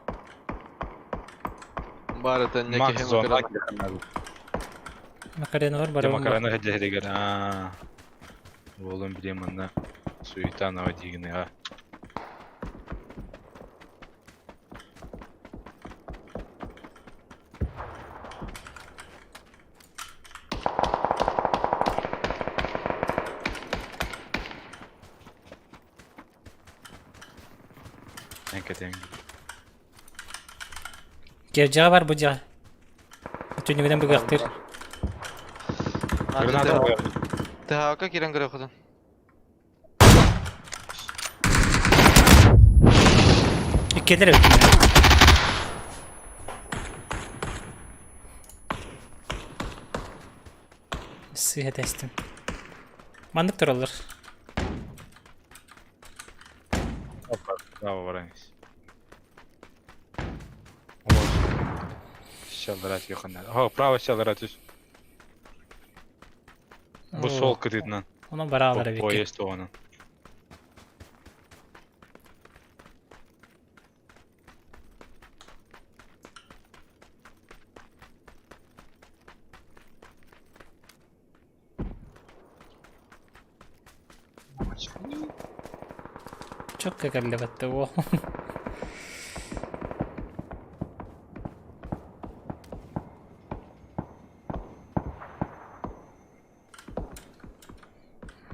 Баар это не Макс киһи зона Макарена. Макареналар Дьэ барабын Макарена сылдьа аа. Уолум билиэн манна суета наводигыныга. Эн кэтэҥ. Кирдьэҕэ бар бу дьиэҕэ. Түннүгүнэн быгыахтыыр. Граната ТХК киирэн көрүөххүтүн. Иккиэлэр эбит. Сыыһа тэстим. Маннык тураллар. Браво, баран ис. Щелдырать йоханна. О, право щелдырать түс. Бу сол кытытынан. Онон бараалар эбикки. Поезд оҕонон. Чокка кэллэбэтте уол.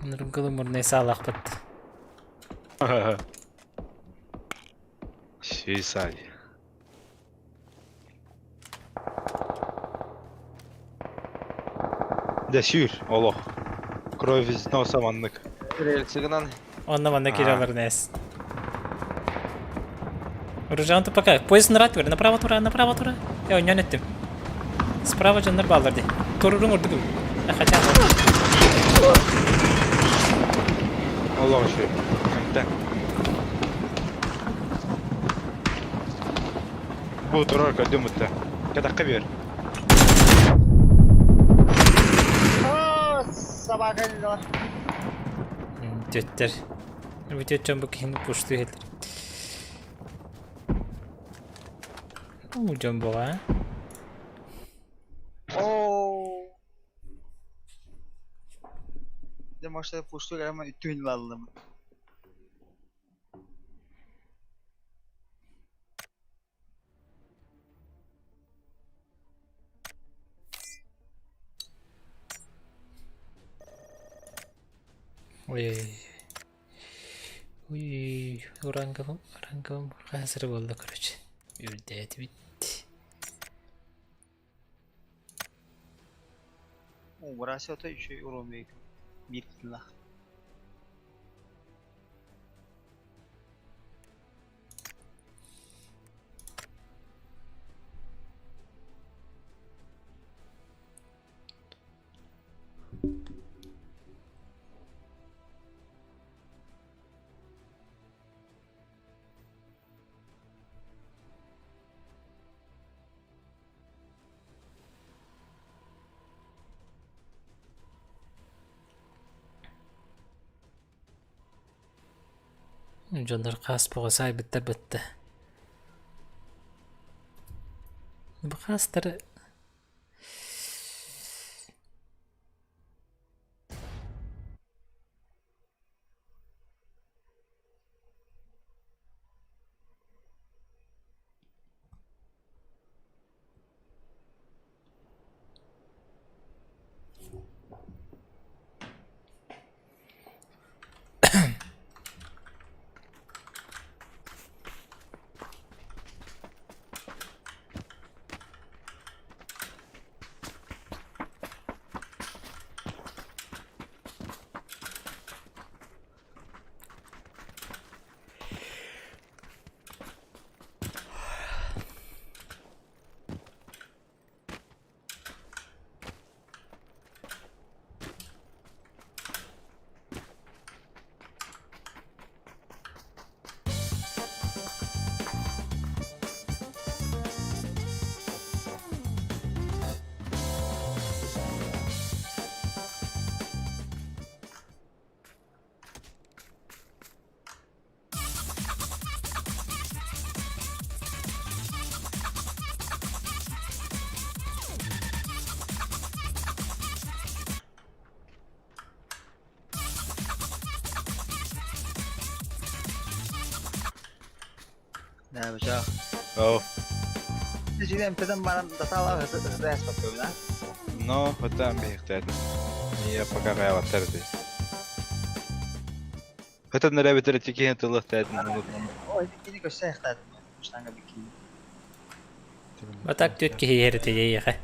Ныргылы мурнай саалаахпыт. Сюисай. Дэ сүүр, олох. Кровь из носа маннык. Рельсигынан. Онно манна Аа. киирэлэр нэс. Оружан пока. Поезд нырат бер. Направо тура, направо тура. Я ойнон еттим. Справа дьоннор бааллар дии. Туруруҥ ордук. Хотя Олох үчүгэй. Эмтэн. Бу турар көрдүм бутта. Кэтэххэ биэр. Собака дилер. Түөттэр. Бу түөт дьон бу киһини пуштуу иһэллэр. Уу дьон буолаа. Оо. Дьэ, может, пустук ама үтүн баллым. Ой, ой, ранговым, ранговым хазыр буолла, короче. Үрдээтибит. Убраться еще уровень биир тыллаах. Дьоннор хаас боҕо саайбыттар бытта. Бу хаастары Даа, Оо. Сүүнэ эмтэтэн баран датаалаах ыһыта ыспаппын, а? Но, хотя бэйэхтээтим. Я пока каябаттар этэ. Хотя нэрэ тикиһин тылыхтээтин О, ити кини көссө айахтаатым. Штанга бикини. А так түөрт киһи иһэр этэ эйиэхэ.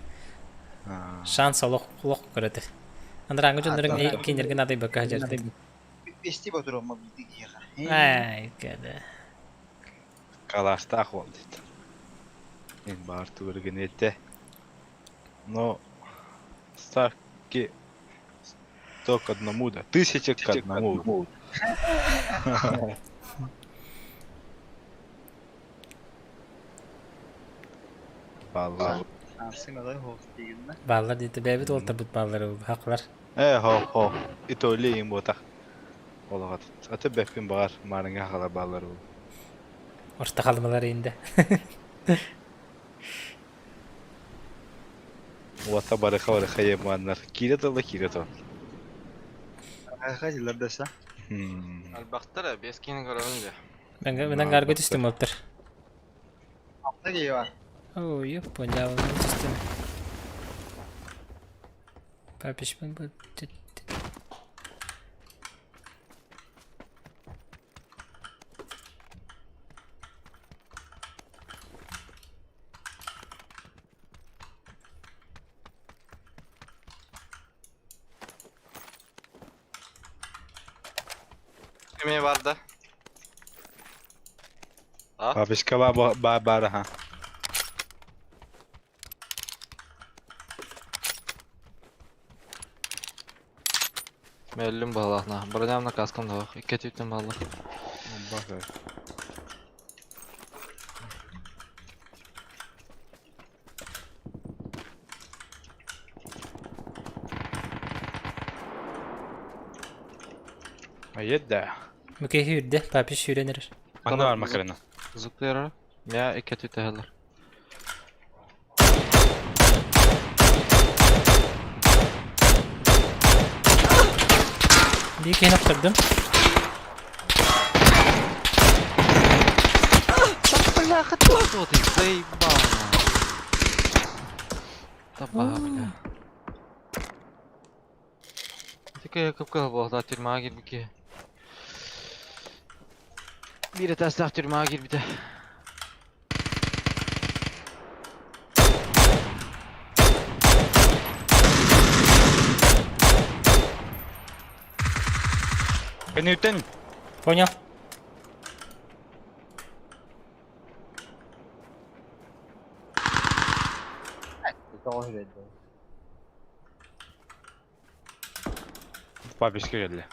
Шанс олох олох көрөтө. Андарааҥҥы дьоннорун кинилэргэ наадыйбакка сылдьар. Бести ботурума биди киһиэхэ. Ай, кэдэ. Калаштаах уол дейт. Мен баар тугу этте. Но ставки 100 к одному, да. 1000 к одному. Балла. Шансың алай хоқ дегенме? Бааллар диэтэ бэйэбит уолтарбыт бааллар хакылар. Э, хо, хо. Итоли им ботах. Олағат. Аты бәппин бағар, марыңа хала баллар ол. Орта халымалар инде. Уата барыха барыха еманнар. Кире тылла кире тыл. Айха жылар даса. Альбахтара, без кини көрөбүн дии. Мен мен гарго түстүм олтор. Алта киһи бар. Ой, я понял, түстүм. Папишпен бу. Эмиэ бар да. Папишка ба ба бар ха. Мөллүм баһылаахна. Броням каскам да Икки түттүм баһылах. Бак. Айедда. Мүкей хүрдэ, папиш хүрэнер. Манна бар макарена. Зыктыра. Мя икки түтәһэлэр. Бии киһини охтордум. Бляха, кто ты? Заебал. Таба, бля. Такая капка была, да, тюрьма кирбики. Биир этээстээх тюрьма киирбитэ. Кэнниттэн Понял. Тоҕо хүрэллэр. папишка келди.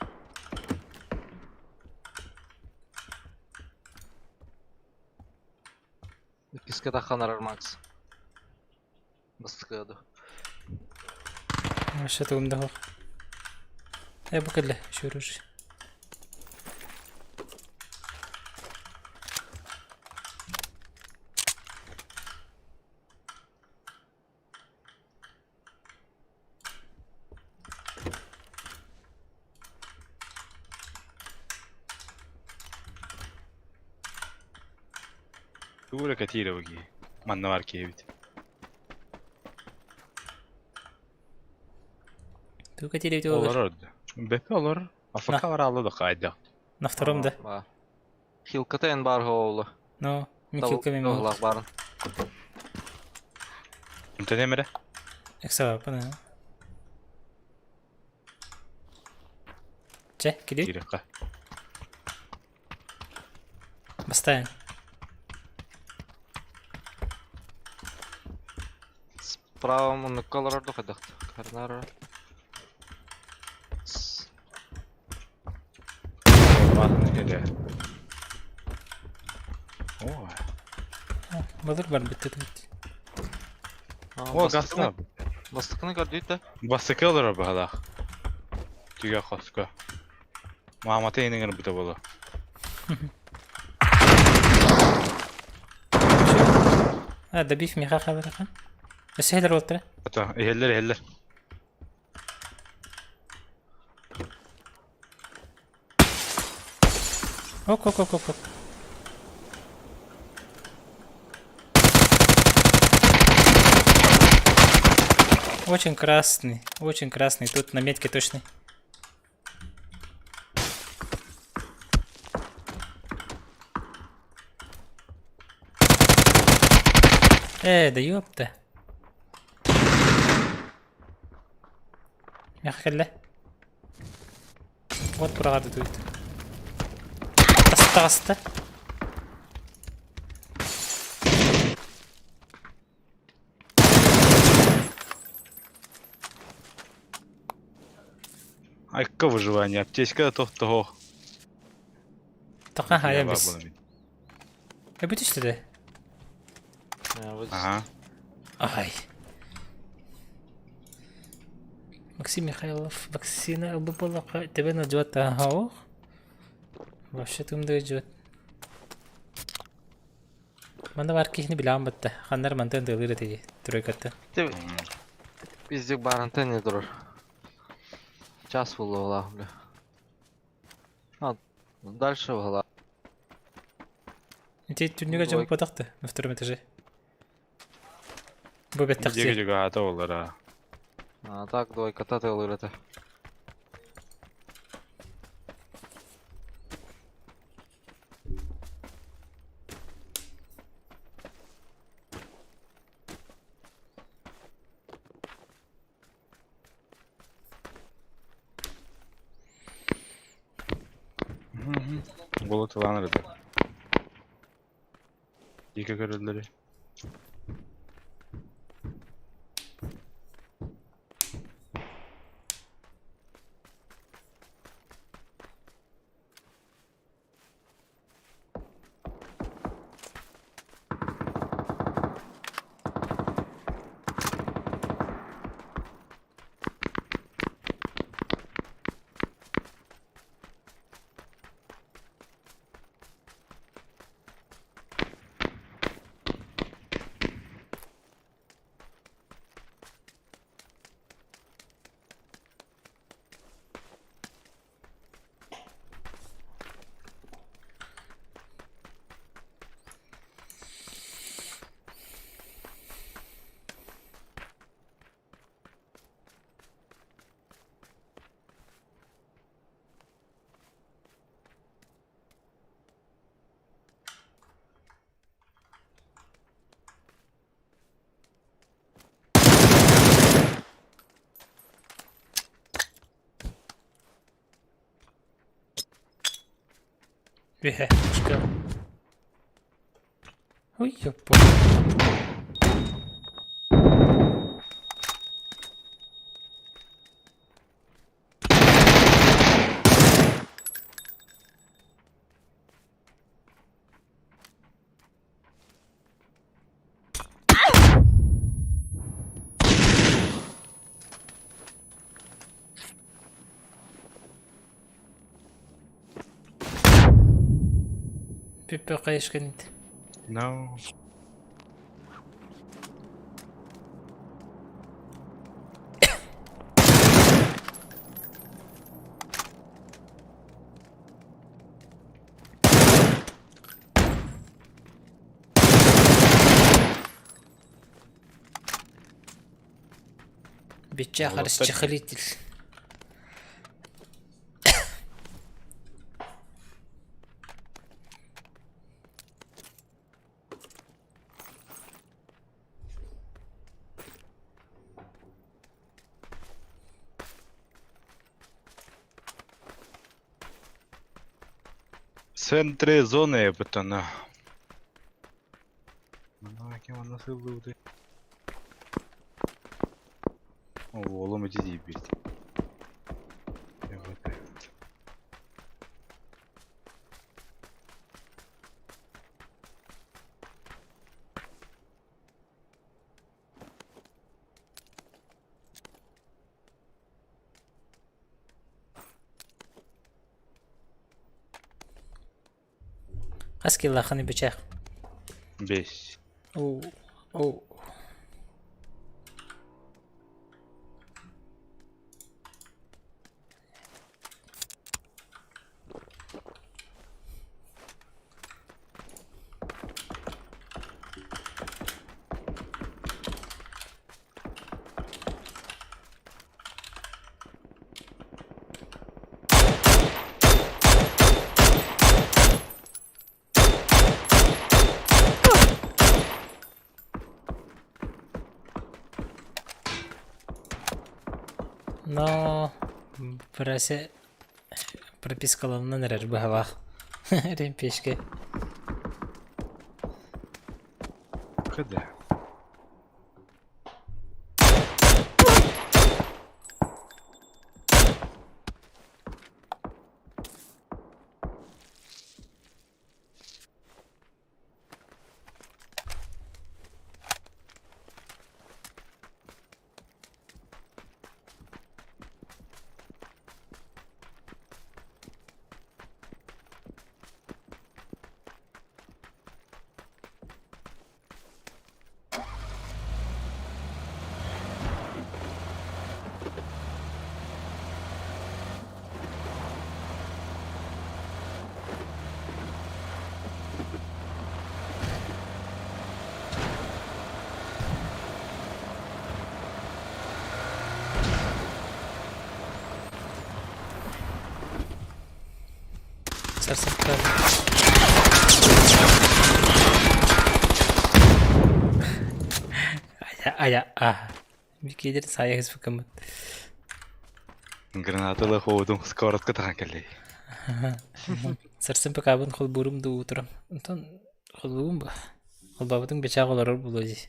Иккискэ тахханарар Макс. Бастыкыаду. Вообще тугум да хоқ. Э, бу кэллэ, шүрүр. Тугура катира буги. Манна бар киэбит. Туга телевизор олор. Олар орду. Бепе олар. Афака бар алды да кайда. На втором да. Ба. Хилката эн бар хоолу. Но, Михилка мен Тоғлақ барын. Инте немере? Эксава, пана. Че, киди? Кирекка. Бастайын. Справа муннукка олорор духадахт. Карнар. Батын келе. О. Былыр бар бітті тут. О, гасна. Бастыкыны көрдүйт да. Бастыкы олар баһалах. Түгә хоска. Мамата инеңер бите боло. А, добив миха хабарахан. Өсөһөлөр олтара. Ата, эхеллер эхеллер. Ок, ок, ок, ок, ок. Очень красный, очень красный. Тут на метке точный. Э, да ёпта. Миэхэ кэллэ. Вот быраҕа да туйт. Таста Айка выживание. Аптечка тохтоһо. Тоха хайа бис. Э бүтүстэ де. Ага. Ай. Максим Михайлов вакцина ылбыт буоллахха тэбэн ылдьыбат ох. Вообще тымдыы дьыбат. Манна баар киһини билэҕин батта. Ханнар мантан тыалыыр этэ дии тройкаттан. Пиздик барантан не турар. Час буолуолаах бля. А, дальше была. Ити түннүгэ дьон ботахты на втором этаже. Бу бэттэх Диэки дьугаата олара. А так двойката тыалыыр этэ. Болот ылан эрэ. Диэки көрөллөрү. Үһэ, шкаф. Ой, ёппо. Пиппе хайышканит. No. Бичах Молодцы. расчехлитель. В центре зоны бытана. Nasıl Oğlum öte değil bir. Evet evet. Хас киллаханы бичах. Бес. Оу. Оу. Но Брасе пропискаланан эрэр быһалаах. Ремпешке. Когда? Сарсыҥҥы Айа, айа, а. Киирэр саайа ыспыккаммыт. Граната хоодум сковородка тахан кэллэй. Сарсын ПК-бын холбуурум дуу утром. Онтон холбуубун ба. Холбообутуҥ бэчээх олорор буолуо дии.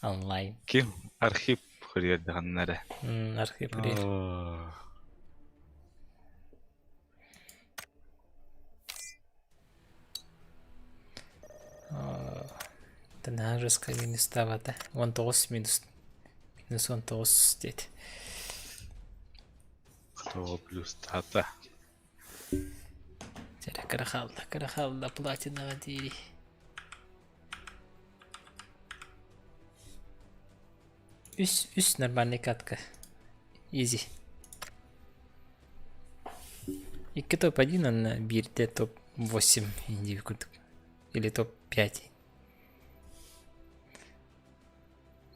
Онлайн. Ким архив хөрүөрдэҕиннэрэ. Архив хөрүөр. Наһаа жестко минустаабата. 19 минус. Минус 19 диэт. Кто плюс тата? Чэрэ кыра хаалла, кыра хаалла платинаҕа диэри. Үс, үс нормальный катка. Изи. Икки топ-1 анна биирдэ топ-8 индии курдук. Или топ-5.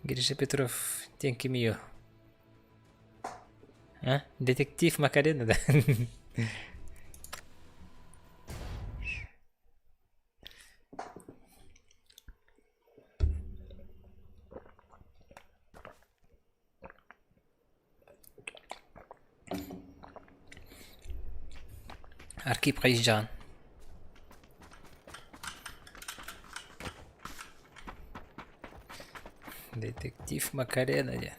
Гриша Петров диэн кимий А? Детектив Макарена да? Архип хайыһдьаҕын Детектив Макарена диэн.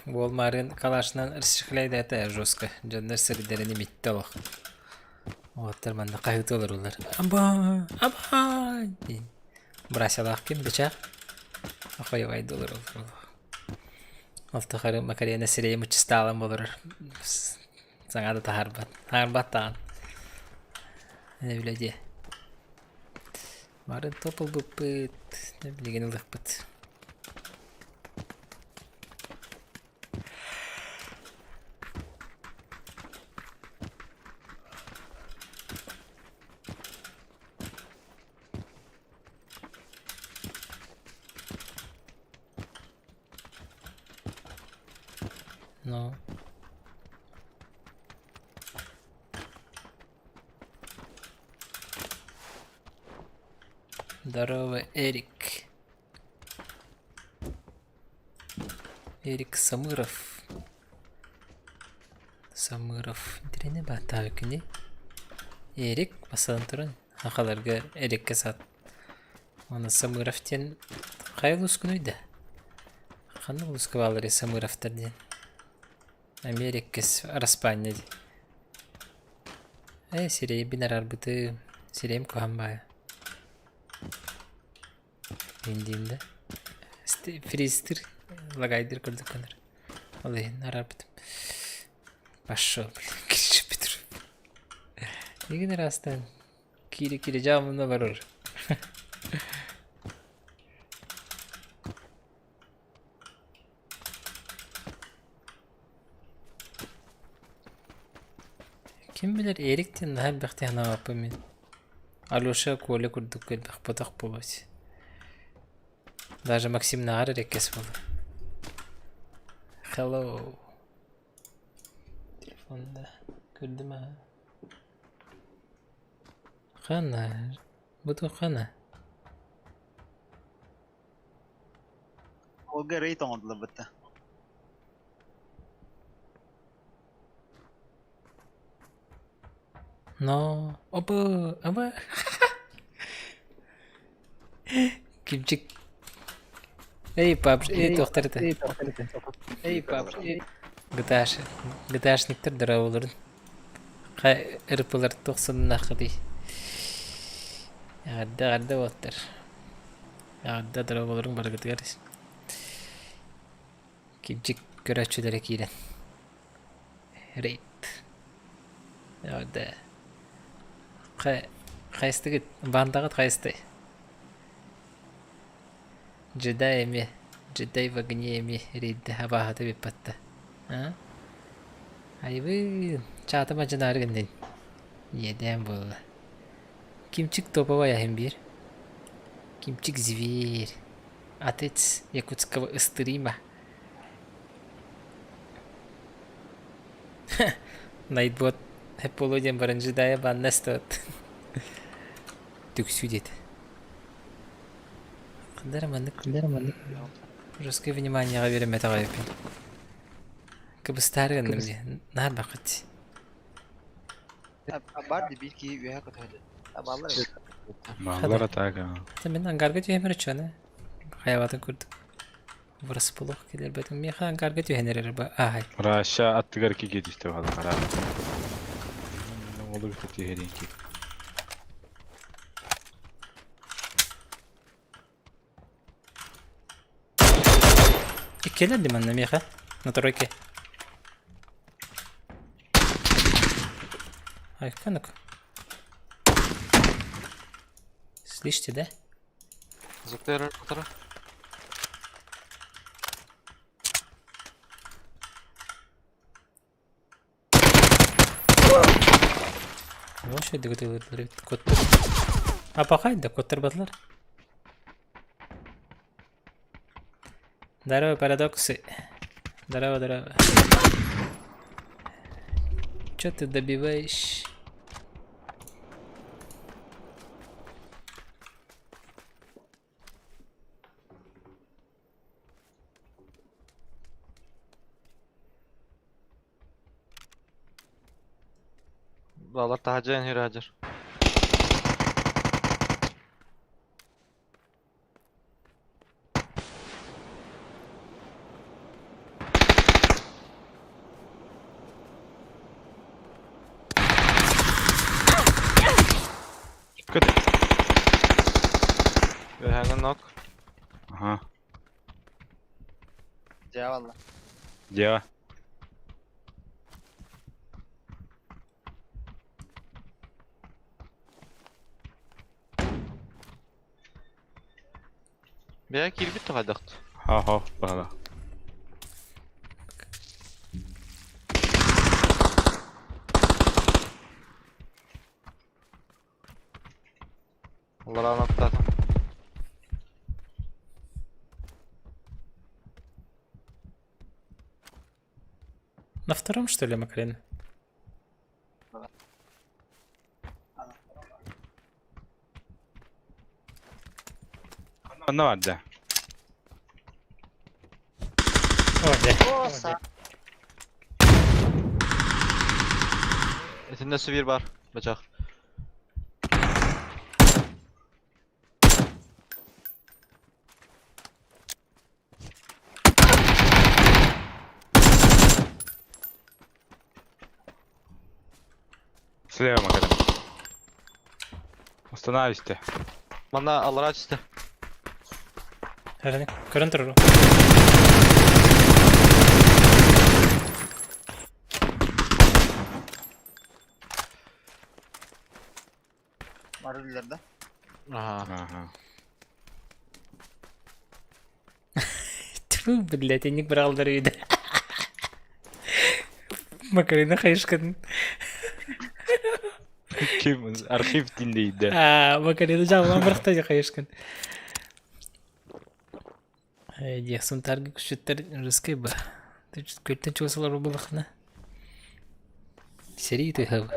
Уол маарыын калашынан расчехляйдаата жестко. Дьоннор сирдэрин имиттэ олох. Уолаттар манна хаһыытыы олороллор. Аба! Аба! диэн. Брасялаах ким бычаах? Охуевай доллар олороллор. Ол тухары Макарена сирэйэ мыччыстаалан олорор. Саҥа да таһаарбат. Таһаарбат даҕаны. Ээ бile диэ. Бары топ ылбыппыт. Билигин ылыахпыт. Ну. Здорово, Эрик. Эрик Самыров. Самыров. Интэриэһинэй бааттаах кини. Эрик бастатан туран сахаларга Эриккэ саат. Уонна Самыров диэн хайа улуускунуй да? Ханна улууска баалларый Самыровтар диэн? Америккэ араспаанньа дии. Ээ сирэйбин араарбытым. Сирэйим куһаҕан баайа. Индиин да фристир лагайдыр курдук гынар. Ол иһин араарбытым. Пошел, блин, Кирилл Петров. Игин ырастан киире-киире дьаамына барар. Ким билэр Эрик диэн наһаа элбэхтик санаабаппын мин. Алеша Коля курдук элбэх ботох буолуо. Даже Максимнааҕар эрэккэс буолуо. Hello. Телефонда көрдүм аа. Хана? Бу хана? Олга рейд оҥордулар бытта. Но, опа, аба. Кимчик. Эй, пап, эй, туохтар это? Эй, пап, эй. ГТАш, ГТАшниктар дорооболорун. Хай, ырыпылар тохсуннаххытый. Эҕэрдэ, эҕэрдэ уолаттар. Эҕэрдэ дорооболоруҥ барыгытыгар. Кимчик көрөөччүлэрэ киирэн. Рейд. Эҕэрдэ. Хай, хайыстыгыт? Баандаҕыт хайыстай? Джедай эмиэ, джедай в огне эмиэ рейдэ абааһыта бүппэтэ. А? Айыбыын, чаатым адьынаары гыннын. Иэдээн буолла. Кимчик топовай аһын биир. Кимчик зверь. Отец якутского стрима. Найтбот Хэпполо диэн баран джедайа банна стоит. Түксүү диэтэ. Хандар маннык жесткое вниманиеҕа биэрэммэтэх эбиппин. Кыбыстаары гынным дии. Наар бакыт. Бар ди биир киһи үөһэ көтөһөдө. Абаллар эбит. Бааллар атака. Мен ангарга түһэмэр үчүгэнэ. Хайабатын курдук. Врасплох кэлэрбэтим. Миэхэ ангарга түһэн эрэр ба ааһай. Раша аттыгар киги түстэ бала хара. Олу бит түһэрин ки. Иккилэр ди манна миэхэ. На тройке. Айка ну-ка. Слышите, да? Зуктары кутара. Вообще дыгытылар Коттар. А пока да коттар батлар. Здорово, парадоксы. Здорово, здорово. Чё ты добиваешь? Балар таһырдьа эн үрэһдьэр. Кыт. Үөһээҥҥэ нок. Ага. Дьэ валла. Дьэ. Бэйэ киирбит тоҕойдохт. Ха-ха, баҕа. Олорон аттаатым. На втором, что ли, Макарена? Онно барда. О, да. О, са. Итиннэ сувир бар. Бачах. Слева Макарена. Остановись Манна аллараа түстэ. Көрөн көрөн турар. Бар үллэр да. Аха. Ага. Тьфу, блядь, инник быраҕыллар үйдэ. Макарена хайышкатын. Ким архив динлейді. А, Макарена жабылан бырахта дии хайышкын. Э, Сунтаарга күчүттэр русский ба. Күлтэн чугас олорор буоллаххына. Сэрии тыһа.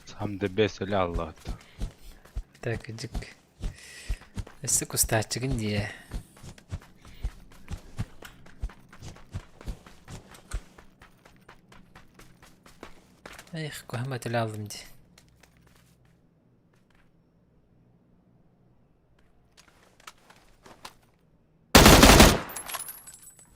Сам the best эле Аллах. Так, дьик. Өссө кустааччыгын дии. Эх, куһаҕан баҕайы аллым дии.